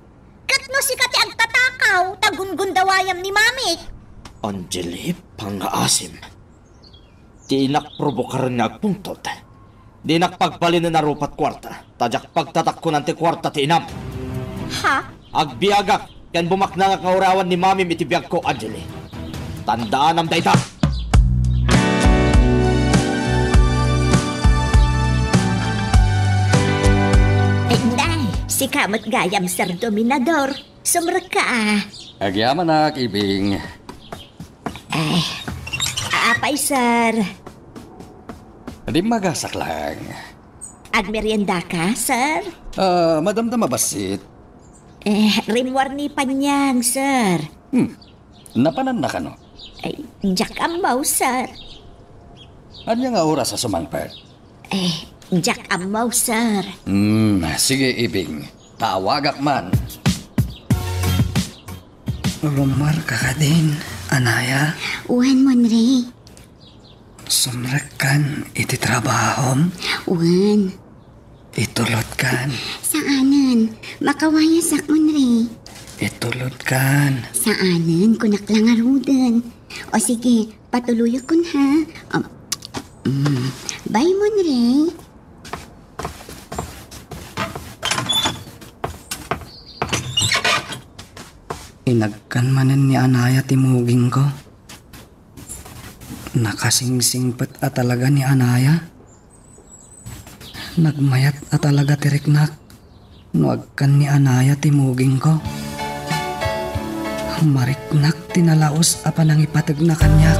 Ket no sika ti agtatakaw, ta gundawayam ni Mami. Angeli, pangngaasim. Ti inak provokaren nga agpungtot. Dinak pagbalinen a rupat kuarta, ta diak pagtatakkonan ti kuarta ti inam. Ha? Agbiagak ken bumaknangak nga urawan ni Mamim iti biagko, Angeli. Tandaanam dayta. Inday, sika met gayam, Sir Dominador. Sumrekka, a. Agyamanak, Ibing. Ay, apay, sir? Dimmagasak lang. Agmeriendaka, sir? Ah, madamdama bassit. Eh, rimmuarni Panyang, sir. Hmm. Napananna kano? Ay, diak ammo, sir. Ania nga oras a sumangpet? Eh, diak ammo, sir. Hmm, sige, Ibing. Tawagak man. Rumarka kadin, Anaya? Wen, Monre. Sumrekkan iti trabahom? Wen. Itulodkan? Saanen. Makawayasak, Monre. Itulodkan? Saanen, kunak la ngaruden. O sige, patuloyakon, ha? O, mm, bye, Monre. Inagkan manen ni Anaya ti mugingko. Nakasingsingpet a talaga ni Anaya. Nagmayat a talaga ti riknak no agkan ni Anaya ti mugingko. Mariknak ti nalaus a panangipategna kaniak.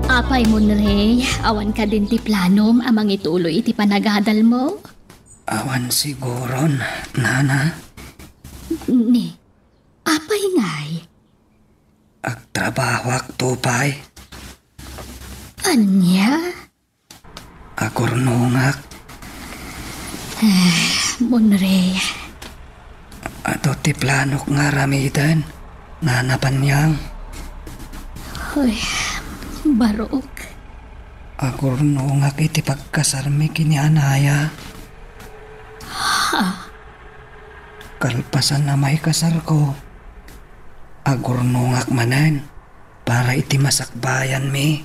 Apay, Monre, awan kadin ti planom a mangituloy iti panagadalmo? Awan siguron, Nana. Ni, apay ngay? Agtrabahoak to pay. Ania? Agurnongak. Eh, Monre. Adu ti planok nga aramiden, Nana Panyang. Uy, barok. Agurnongak iti pagkasarmi ken ni Anaya. Ha? Kalpasan a maikasarko, agurnongak manen para iti masakbayanmi.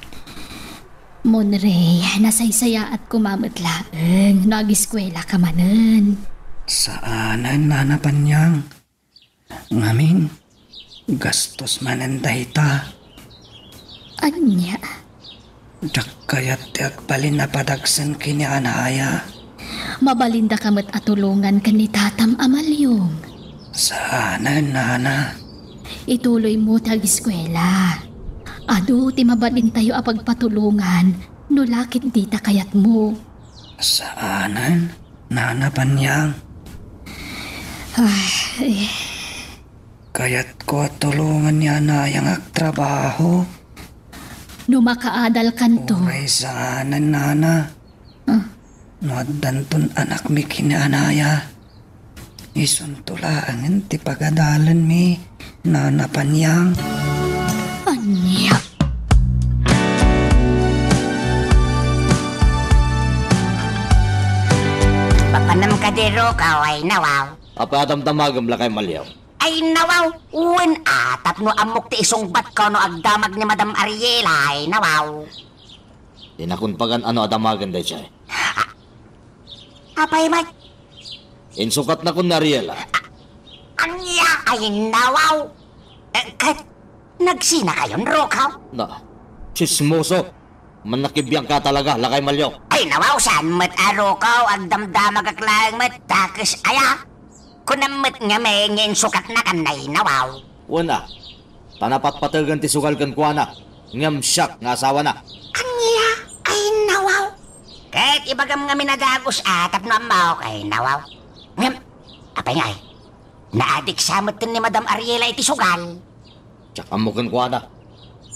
Monre, nasaysayaat koma met laeng no agiskuelaka manen. Saanen, Nana Panyang. Ngamin, gastos manen dayta. Ania? Diak kayat ti agbalin a padagsen ken ni Anaya. Mabalindaka met a tulongan ken ni tatam a Malyong. Saanen, Nana. Ituloymo ti agiskuela. Adu ti mabalintayo a pagpatulongan no la ket dita kayatmo. Saanen, Nana Panyang. Ay. Kayatko a tulongan ni Anaya nga agtrabaho. No makaadalkanto. Uray saanen, Nana. Ah. No addanton anakmi ken ni Anaya, isunto laengen ti pagadalenmi, Nana Panyang. Ania? Papanam kadi, Rokaw, ay nawaw. Apay a damdamagem, Lakay Malyong? Ay nawaw, wen a, tapno ammok ti isungbatko no agdamag ni Madam Ariela, ay nawaw. Dinakon pagan-ano a damagen daytoy. Apay met? Insukatnakon ni Ariela. Ania? Ay nawaw. Eh, ket nagsinakayon, Rokaw? Na, tsismoso. Mannakibiangka talaga, Lakay Malyong. Ay nawaw, saan met a, Rokaw, agdamdamagak laeng met, dakes aya. Kunam met ngamin nga insukatnakan, ay nawaw. Wen a, ta napatpategen ti sugal kenkuana, ngem siak nga asawana. Ania? Ay nawaw. Ket ibagam ngamin a dagus a tapno ammok, ay nawaw. Ngem, apay ngay? Naadik sa metten ni Madam Ariela iti sugal. Diak ammo kenkuana.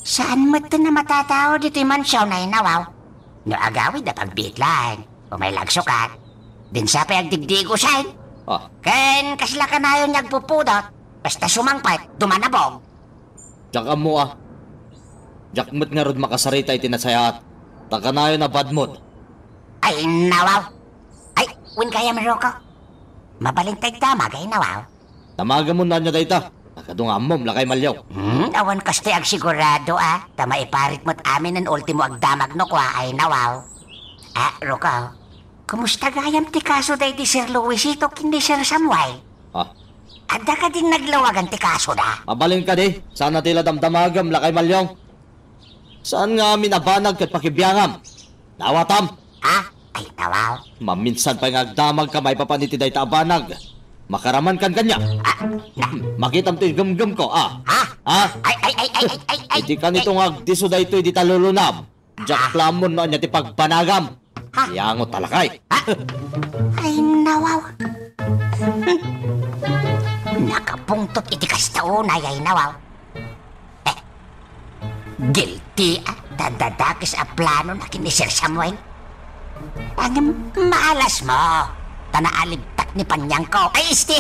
Saan metten a matatao ditoy mansion, ay nawaw. No agawid a pagbiit laeng, umay la agsukat. Din sa pay agdigdigosen. Ah. Ken kasla kanayon nga agpupudot, basta sumangpet, dumanabog. Diak ammo a. Diak met ngarud makasarita iti nasayaat. Ta kanayon a bad mood. Ay, nawaw. Ay, wen gayam, Roko. Mabalin ta agdamag, ay nawaw. Damagamon no ania dayta. Nagadu nga ammom, Lakay Malyong. Hmm, awan kasta agsigurado a. Ta maiparit met amin no ultimo agdamag no kua, ay nawaw. Ah, Roko. Kumusta gayam ti kaso daydi Sir Luisito ken ni Sir Samuel? Ah. Adda kadin naglawagan ti kasoda? Mabalin kadi, saan a ti la damdamagem, Lakay Malyong. Saan nga amin a banag ket pakibiangam? Nawatam. Ha? Ay, nawaw. Maminsan pay nga agdamagka maipapan iti dayta a banag. Makaraman kan kaniak. Ah, na- Makitam ti gemgem ko, ah. Ha? Ha? Ay, ay, ay, ay, ay, ay, ay, Iti kanito nga agdisso daytoy dita lulunam. Diak Ah. plammon no ania ti pagpanagam. Ha? Iyangot talakay. Ha? Ay, nawaw. Nakapungtot iti kasta unay, ay, nawaw. Eh, guilty, ah, ta dakes a plano na ken ni Sir Samuel. Ngem maalas mo, ta naalibtak ni Panyangko. Ay, isti!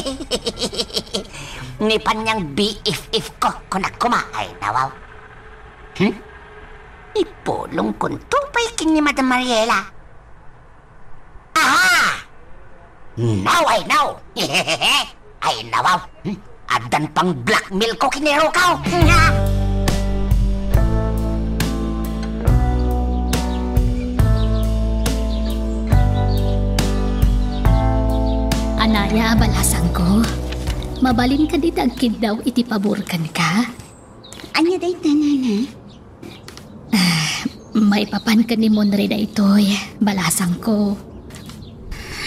Ni Panyang B F F ko, kunak koma, ay, nawaw. Hmm? Ipulongkonto pay ken ni Madam Mariela. Aha! Now I know! Ay, nawaw! Hmm? Addan pang blackmail ko ken ni Rukaw! Nga! Anaya, balasangko. Mabalin kadi ti agkiddaw iti pabor kenka? Ania dayta, nana? Ah, maipapan ken ni Monre daytoy, balasangko.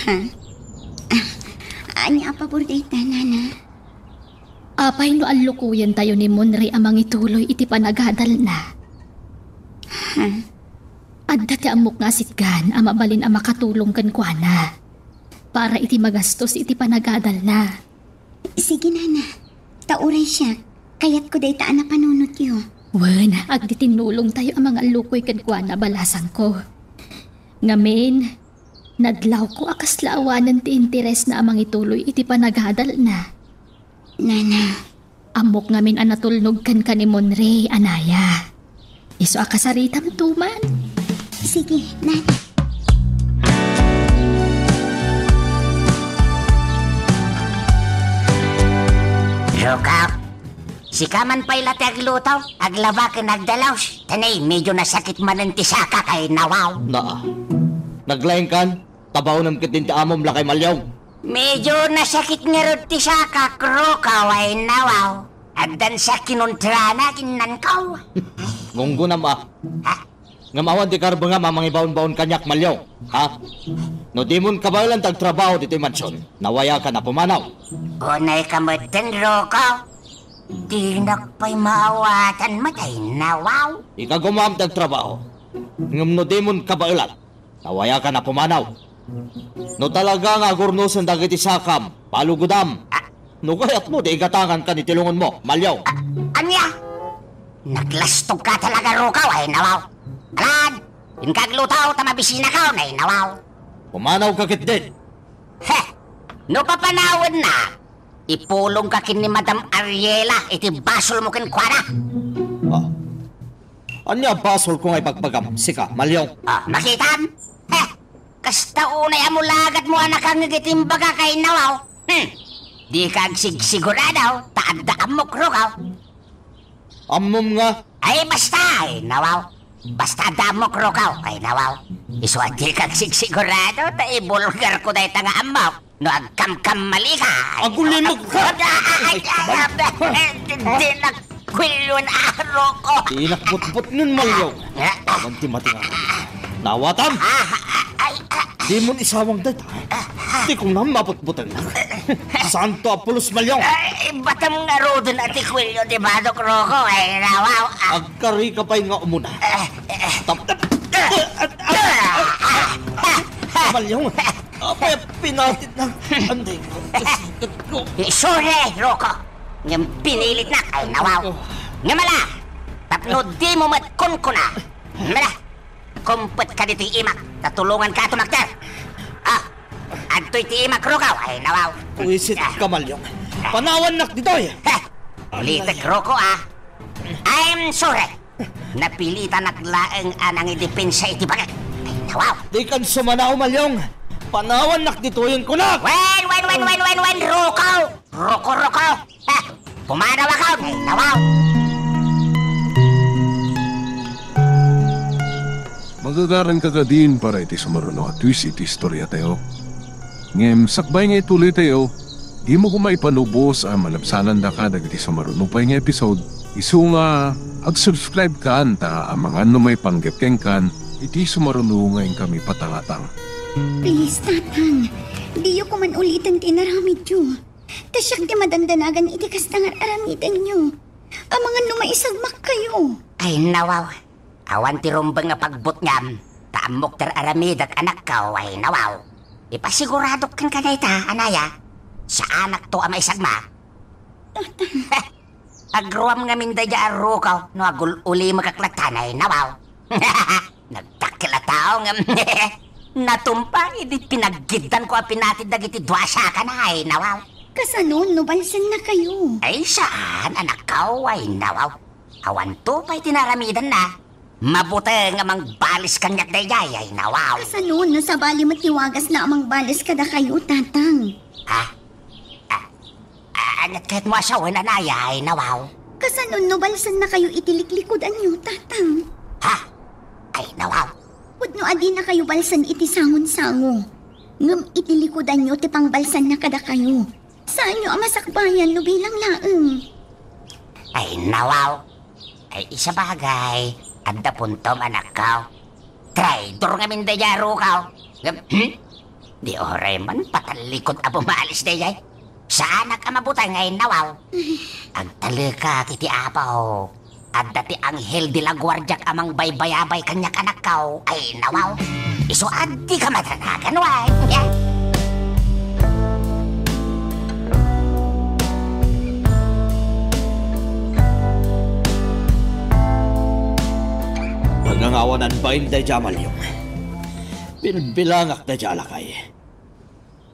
Ha? Ah, ania a pabor dayta, nana? Apay no allukoyentayo ni Monre a mangituloy iti panagadalna? Ha? Adda ti ammok nga asitgan a mabalin a makatulong kenkuana para iti magastos iti panagadalna. Sige, nana. Ta uray siak, kayatko dayta a napanunotyo. Wen, agdi tinnulongtayo a mangallukoy kenkuana, balasangko. Ngamin, nadlawko a kasla awanen ti interesna a mangituloy iti panagadalna. Nana. Ammok ngamin a natulnog kenka ni Monre, anaya. Isu a kasaritam tuman. Sige, nana. Rukaw, sika man pay la ti agluto, aglaba ken agdalos. Tanay, medyo nasakit manen ti sakak, ay, nawaw. Naa. Naglaingkan? Tabaonem ketdin ti amom, Lakay Malyong. Medyo nasakit ngarud ti sakak, Rukaw, ay, nawaw. Addan sa kinuntrana ken nankaw. Gunggonam, ah. Ha? Ngem awan ti karbengam a mangibaonbaon kaniak, Malyong, ha? No dimon kabaelan ti agtrabaho ditoy mansion, nawayakan a pumanaw. Unayka metten, Rukaw. Dinak pay maawatan met, ay, nawaw. Ikagumam ti agtrabaho. Ngem no dimon kabaelan, nawayakan a pumanaw. No talaga nga agurnosen dagiti sakam, palugodam. Ah. No kayatmo, di igatangankan iti lungonmo, Malyong. Ah, ania? Naglastogka talaga, Rukaw, ay, nawaw. Alan, inka agluto ta mabisinakaw, ay, nawaw. Pumanawka ketdin. Heh, no papanawenna, ipulongka ken ni Madam Ariela iti basolmo kenkuana. Ah. Ania a basolko nga ibagbagam, sika, Malyong? Ah, makitam? Heh, kasta unay a mulagatmo a nakangngeg iti imbagak, ay, nawaw. Hmm. Dika agsigsigurado, ta adda ammok, Rukaw. Ammom nga? Ay, basta, ay, nawaw. Basta adda ammok, Rukaw, ay, nawaw. Isu a dika agsigsigurado, ta ibulgarko dayta nga ammok. No agkamkammalika, ay, agulimog ka! Ay, ay, ay, ay, ay, ay, dinak kuelioen, Rukaw. Dinak butbutngen, Malyong. Ah, ah. Awan ti matingala. Nawatam? Ah, ah, ay, ah. Dimon isawang dayta. Ti kunam mabutbutennak. Santo a pulos, Malyong. Ay, batam ngaruden a ti kuelio ti badok, Rukaw, ay, nawaw. Ah. Agkarika pay nga umuna. Ah, ah. Tap-, Malyong. Apay a pinatitna? Anday ko, kasikot ko. Eh, sorry, Rukaw. Ngem pinilitnak, ay, nawaw. Ngem ala, tapno dimo met kunkuna. Mala, kumpetka ditoy imak, ta tulonganka a tumakder. Ah, adtoy ti imak, Rukaw, ay, nawaw. Puwisit ka, Malyong. Panawannak ditoy. Heh, ulitek, Rukaw, ah. I'm sorry. Napilitanak laeng a nangidepensa iti bangek. Ay, nawaw. Dikan sumanaw, Malyong. Panawannak ditoyen kunak. Wen, wen, wen, wen, wen, wen, Rukaw. Rukaw, Rukaw. Ha? Pumanawakon. Ay, nawaw. Magagaranka kadin para iti sumaruno a twist iti istoriatayo. Ngem sakbay nga ituloytayo, dimo koma ipanubos a malabsanandaka dagiti sumaruno pay nga episode, isu nga ag-subscribe kan ta amangan no maipanggep kenkan iti sumaruno nga inkami patangatang. Please, Tatang, diyo koman uliten ti inaramidyo. Ta siak ti madandanagan iti kasta nga ar-aramidenyo. Amangan no maisagmakkayo. Ay, nawaw. Awan ti rumbeng nga pagbutngam, ta ammok ti ar-aramidek, anakko, ay, nawaw. Ipasiguradok kenka dayta, anaya. Saanakto a maisagmak. Agruam ngamin daydiay a rukaw no agul-ulimekak latta, ay, nawaw. Nagdakkel a tao ngem natumpa idi pinaggiddanko a pinatid dagiti dua a sakana, ay, nawaw. Kasano no balsennakayo? Ay, saan, anakko, ay, nawaw. Awanto pay ti naaramidanna. Mabuteng a mangbalis kaniak daydiay, ay, nawaw. Kasano no sabali met ti wagasna a mangbalis kadakayo, Tatang? Ha? Ah, ah, aniat kayatmo a sawen, anaya, ay, nawaw? Kasano no balsennakayo iti liklikudanyo, Tatang? Ha? Ay, nawaw. Pudno a dinakayo balsen iti sangonsango. Ngem iti likudanyo ti pangbalsanna kadakayo. Saanyo a masakbayan no bilang laeng. Ay, nawaw. Ay, isabagay, adda puntom, anakko. Traidor ngamin daydiay a rukaw. Ngem, hmm? Di uray man patallikod a bumalis daydiay. Saanak a mabuteng, ay, nawaw. Agtalekak iti Apo. Adda ti anghel de la guardiak a mangbaybayabay kaniak, anakko. Ay, nawaw. Isu a dika madanagan, way. Panangawanan bain daydiay a malliong. Bilbilangak daydiay a lakay.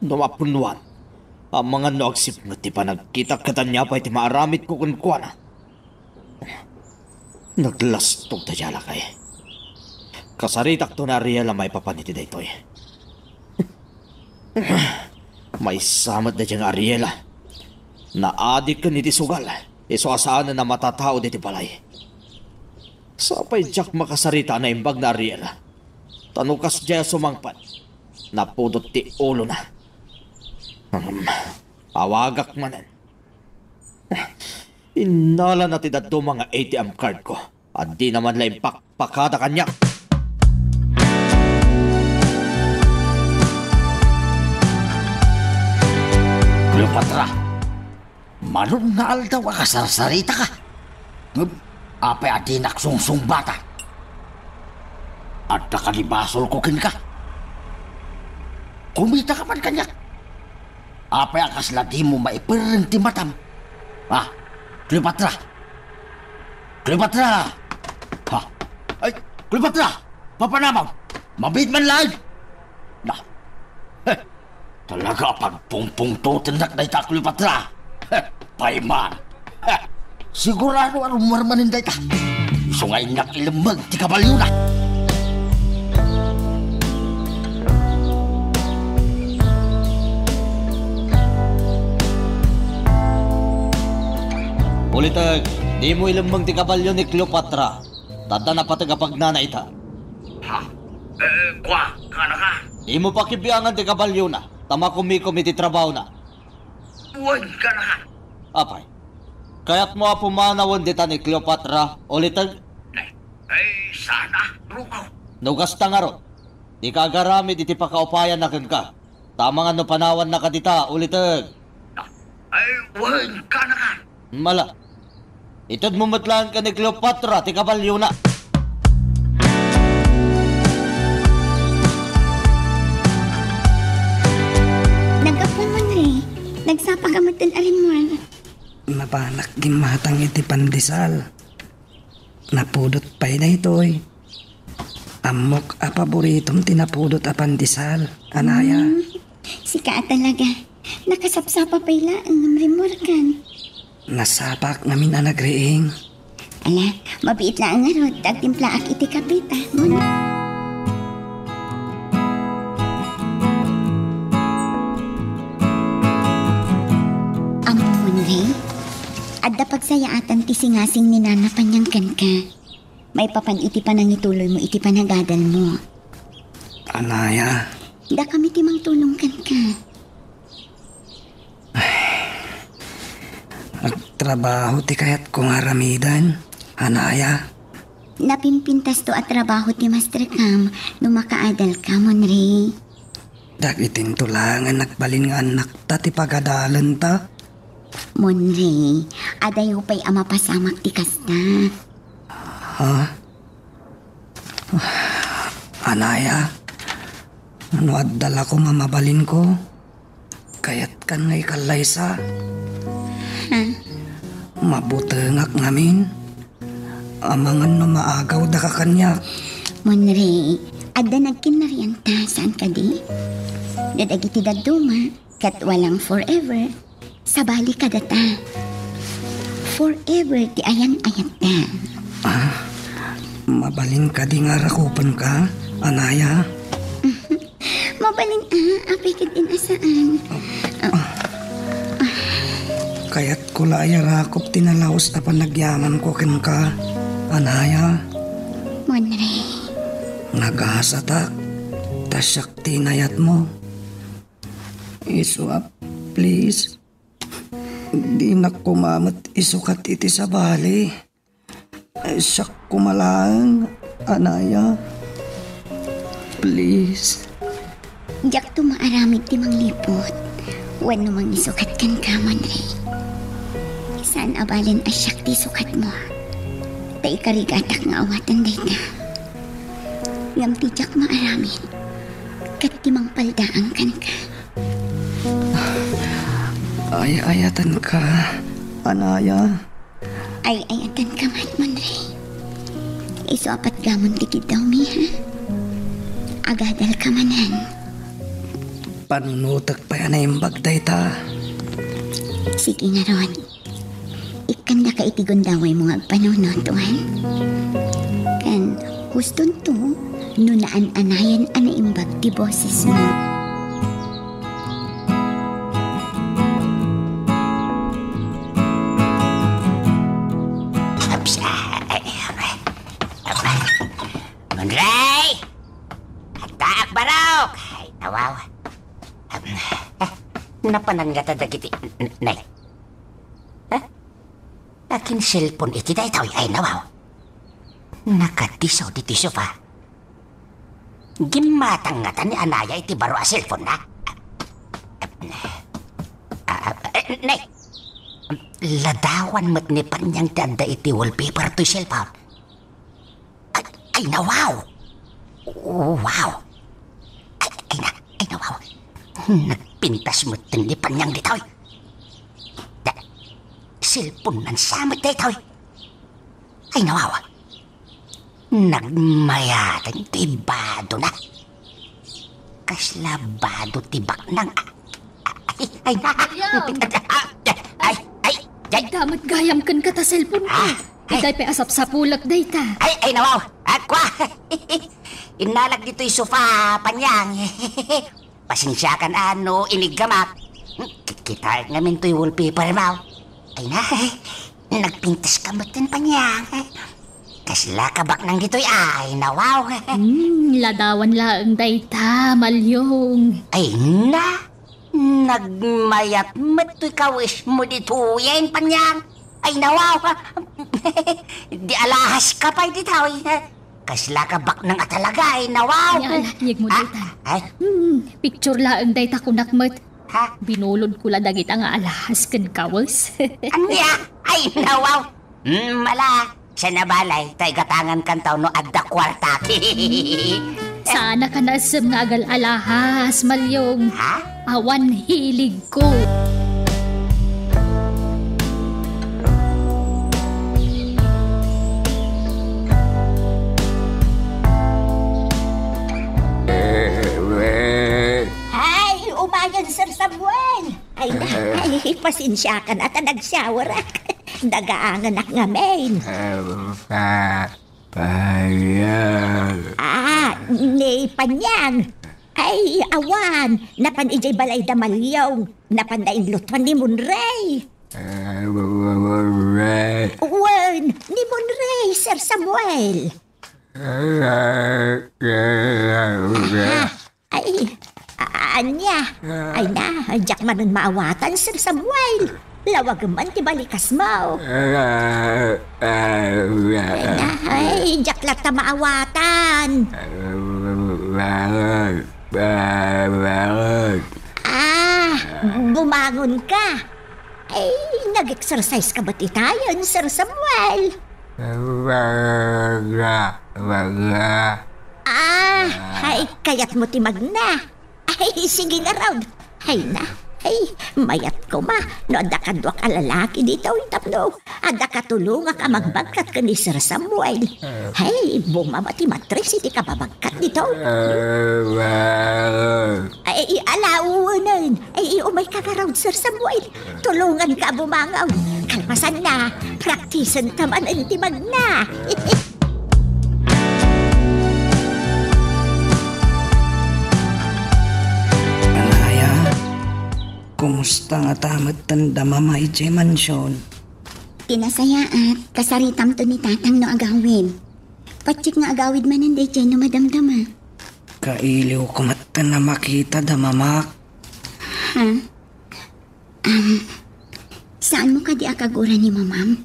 No mapunnuan, amangan no agsipnget ti panagkitak ket ania pay ti maaramidko kenkuana. Naglastog daydiay a lakay. Kasaritakto ni Ariela maipapan iti daytoy. Maysa met daydiay nga Ariela. Naadi ken iti sugal, isu a saanen a matatao ditoy balay. Sapay diak makasarita a naimbag ni Ariela. Ta no kasdiay a sumangpet, napudot ti ulona. Hmm, awagak manen. Innalana ti dadduma nga A T M card ko. Adina man la impakpakada kaniak. Cleopatra, malon nga aldaw a kasarsaritaka. Ngem, apay a dinak sungsungbatan? Adda kadi basolko kenka? Kumitaka man kaniak. Apay a kasla dimo maiperreng ti matam? Ah, Cleopatra! Cleopatra! Ha? Ay, Cleopatra! Papanamam! Mabiit man laeng! Na, heh, talaga a pagpungpungtotennak dayta, Cleopatra! Heh, payman! Heh, sigurado a rummuar manen dayta. Isu nga innak ilemmeng ti kabalyona. Uliteg, dimo ilemmeng ti kabalyo ni Cleopatra. Ta adda napateg a pagnana ita. Ha? Eh, kua, kanaka? Dimo pakibiangan ti kabalyona, ta makumikom iti trabahona. Wen, kanaka? Apay, kayatmo a pumanawen dita ni Cleopatra, uliteg? Ay, ay, sana, rukaw. No kasta ngarud, dika agaramid iti pakaupayanna kenka. Ta amangan no panawannaka dita, uliteg. Ay, wen, kanaka? Mala. Itedmo met laeng ken ni Cleopatra ti kabalyona. Naggapuman, Rey. Nagsapa ka met ken arinmuan. Mapanak gimmatang iti pandesal. Napudot pay daytoy. Ammok a paboritom ti napudot a pandesal, anaya. Hmm, sika a talaga. Nakasapsapa pay laeng ngem rimmuarkan. Nasapak ngamin a nagriing. Ala, mabiit laeng ngarud, ta agtimplaak iti kape ta. Mon. Ammom, Rey, adda pagsayaatan ti singasing ni Nana Panyang kenka. Maipapan iti panangituloymo iti panagadalmo. Anaya. Dakami ti mangtulong kenka. Agtrabaho ti kayatko nga aramiden, anaya. Napimpintasto a trabaho ti masterkam no makaadalka, Monre. Dagitinto laeng a nagbalin nga annakta ti pagadalenta. Monre, adayo pay a mapasamak ti kasta. Ha? Anaya, no adda la koma mabalinko, kayatkan nga ikallaysa. Ha? Mabutengak ngamin. Amangan no maagaw daka kaniak. Monre, adda nagkinnarianta, saan kadi? Dadagiti dadduma, ket walang forever. Sabali kadata. Forever ti ayan-ayatta. Ah, mabalin kadi nga rakupenka, Anaya? Mabalin a, apay ket din a saan. Ah. Kayatko la a rakup ti nalaus a panagyamanko kenka, Anaya. Monre. Nagasatak, ta siak ti inayatmo. Isu a, please. Dinak koma met isukat iti sabali. Siak koma laeng, Anaya. Please. Diakto maaramid ti mangliput wenno mangisukat kenka, Monre. Saan a balen a siak ti isukatmo. Ta ikarigatak nga awaten dayta. Ngem ti diak maaramid, ket ti mangpaldaang kenka. Ay-ayatenka, Anaya. Ay-ayatenka met, Monre. Isu a patgamon ti kiddawmi, ha? Agadalka manen. Panunotek pay a naimbag dayta. Sige ngarud. Ikkandaka iti gundawaymo nga agpanunot, wen? Ken hustonto no naan-anayen a naimbag ti bosesmo. Monray! Addaak barok! Ay, nawaw. Ah, napanan ngata dagiti, n-, nay. Ah? Akin cellphone iti daytoy, ay nawaw. Nakadisaw ditoy sofa. Gimmatang ngata ni Anaya iti baro a cellphone na. Ah, ah, eh, nay. Ladawan met ni Panyang ti adda iti wallpaper toy cellphone. Ay, ay, nawaw! Wow! Ay, ay, na, ay, nawaw! Nagpintas met ni Panyang ditoy. Da, cellphone man sa met ditoy. Ay, nawaw! Nagmayaten ti bado na. Kasla bado ti baknang. Ay, ay, na. Ay, ay, ay, ay. Adda met gayam kenka ta cellphone ko. Ah, ay. Ikay pay a sapsapulek dayta. Ay, ay, nawaw. Akwa. Innalak ditoy sofa, Panyang. Pasensiakan a no iniggamak. Ki-, kitaek ngamin toy wallpaper mo. Ay na, nagpintas ka met, Panyang. Kasla ka baknang ditoy, ay, nawaw. Hmm, ladawan laeng dayta, Malyong. Ay na, nagmayat met toy kawismo ditoyen, Panyang. Ay, nawaw. Di alahas ka pay ditoy. Kasla ka baknang a talaga, ay, nawaw. Ania a lakyegmo dayta? Ah, ay. Hmm, picture laeng dayta kunak met. Ha? Binulodko la dagita nga alahas ken kawes. Ania? Ay, nawaw. Hmm, mala. Siya na balay, ta igatangan kantaw no adda kuarta. Saan a ka naisem nga agal-alahas, Malyong. Ha? Awan hilig ko. Ay, umayon, Sir Samuel! Ay, na, ay, pasensiakan a ta nag-showerak. Dagaanganak ngamin. Ah, Panyang. Ah, ni Panyang. Ay, awan. Napan idiay balay da Malyong. Napan da inlutuan ni Monray. Ah, Monray. Wen, ni Monray, Sir Samuel. Ah, ah, ah, ah. Ah, ay, a-, ania? Ah. Ay na, diak manen maawatan, Sir Samuel. Lawagem man ti balikasmo. Ah, ah, ah. Ay na, ay, diak latta maawatan. Ah, ah, ah. Ah, bumangon ka. Ay, nag-exercise ka ba ti tayon, Sir Samuel? Ah, ay, kayat mo ti magna. Ay, sige ngarud. Ay na, ay, mayat koma. No adda kaduak a lalaki ditoy tapno adda katulongak a magbagkat ken ni Sir Samuel. Ay, bumaba ti matres iti kababagkat ditoy. Ay, ala, uwenen. Ay, umay ka ngarud, Sir Samuel. Tulongan ka bumangon. Kalpasan na, praktisen ta manen ti magna. Anaya, kumusta ngata metten da Mama idiay mansion? Ti nasayaat, kasaritamto ni Tatang no agawid. Patiek nga agawid manen daydiay no madamdama. Kailiwko metten a makita da Mamak. Ha? Um, saanmo kadi a kagura ni Mamam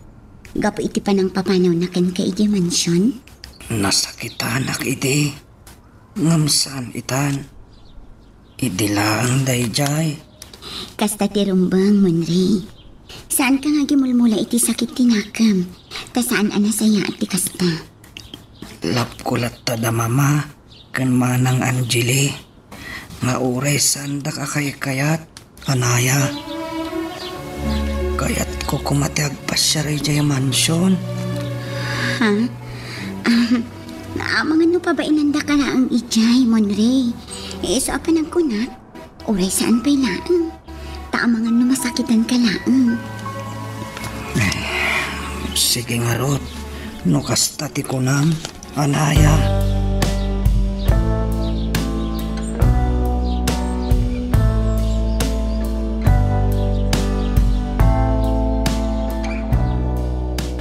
gapu iti panangpapanawna kenka idiay mansion? Nasakitanak idi, ngem saan itan. Idi laeng daydiay. Kasta ti rumbeng, Monray. Saanka nga agimulmula iti sakit ti nakem, ta saan a nasayaat ti kasta. Lapko latta da Mama ken Manang Angeli nga uray saandak a kaykayat, Anaya. Kayatko koma ti agpasiar idiay mansion. Ha? Ah, amangan no pabainandaka laeng idiay, Monray. Isu a panagkunak, uray saan pay laeng. Ta amangan no masakitanka laeng. Sige ngarud, no kasta ti kunam, Anaya.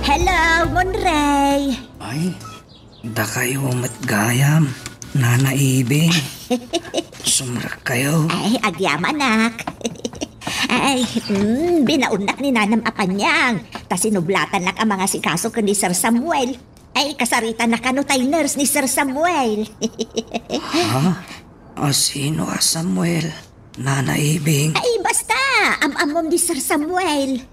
Hello, Monray. Ay, dakayo met gayam, Nana Ibing. Sumrekkayo. Ay, agyamanak. Ay, mm, binaonnak ni Nanam a Panyang. Ta sinublatannak a mangasikaso ken ni Sir Samuel. Ay, kasaritannak kano tay nurse ni Sir Samuel. Ha? A sino a Samuel, Nana Ibing? Ay, basta, am-ammom ni Sir Samuel.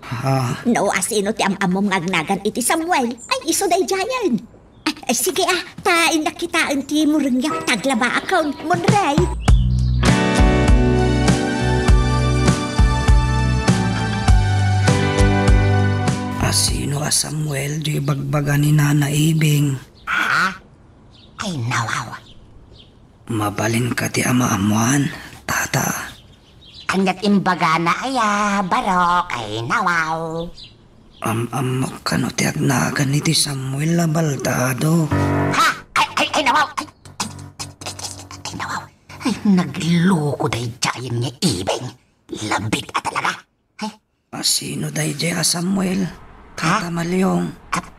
Ha? No, a sino ti am-ammom nga agnagan iti Samuel? Ay, isu daydiayen. Ay, ay, sige, ah, ta innak kitaen ti murengyo. Taglabaakon, Monray. A sino a Samuel diay ibagbaga ni Nana Ibing? Ha? Ay, nawaw. Mabalin kadi a maammoan, Tata? Ania ti imbagana aya, Barok? Ay, nawaw. Am-ammok kano ti agnagan iti Samuel a baldado. Ha? Ay, ay, ay, nawaw. Ay, ay, ay, nawaw. Ay, nagloko daydiayen nga Ibing. Labit a talaga. Ay, A sino daydiay a Samuel? Ha? Tata Maliong. Ap-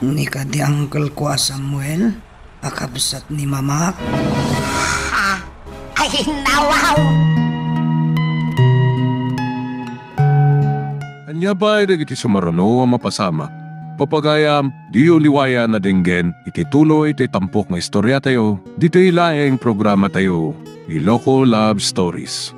Ni kadi uncle ko a Samuel, a kabsat ni Mamak? Ha? Ay, nawaw! Ania pay dagiti sumaruno a mapasamak? Papagayam, diyo liwayan a denggen iti tuloy ti tampok nga istoriatayo, ditoy laeng programatayo, Iloko Love Stories.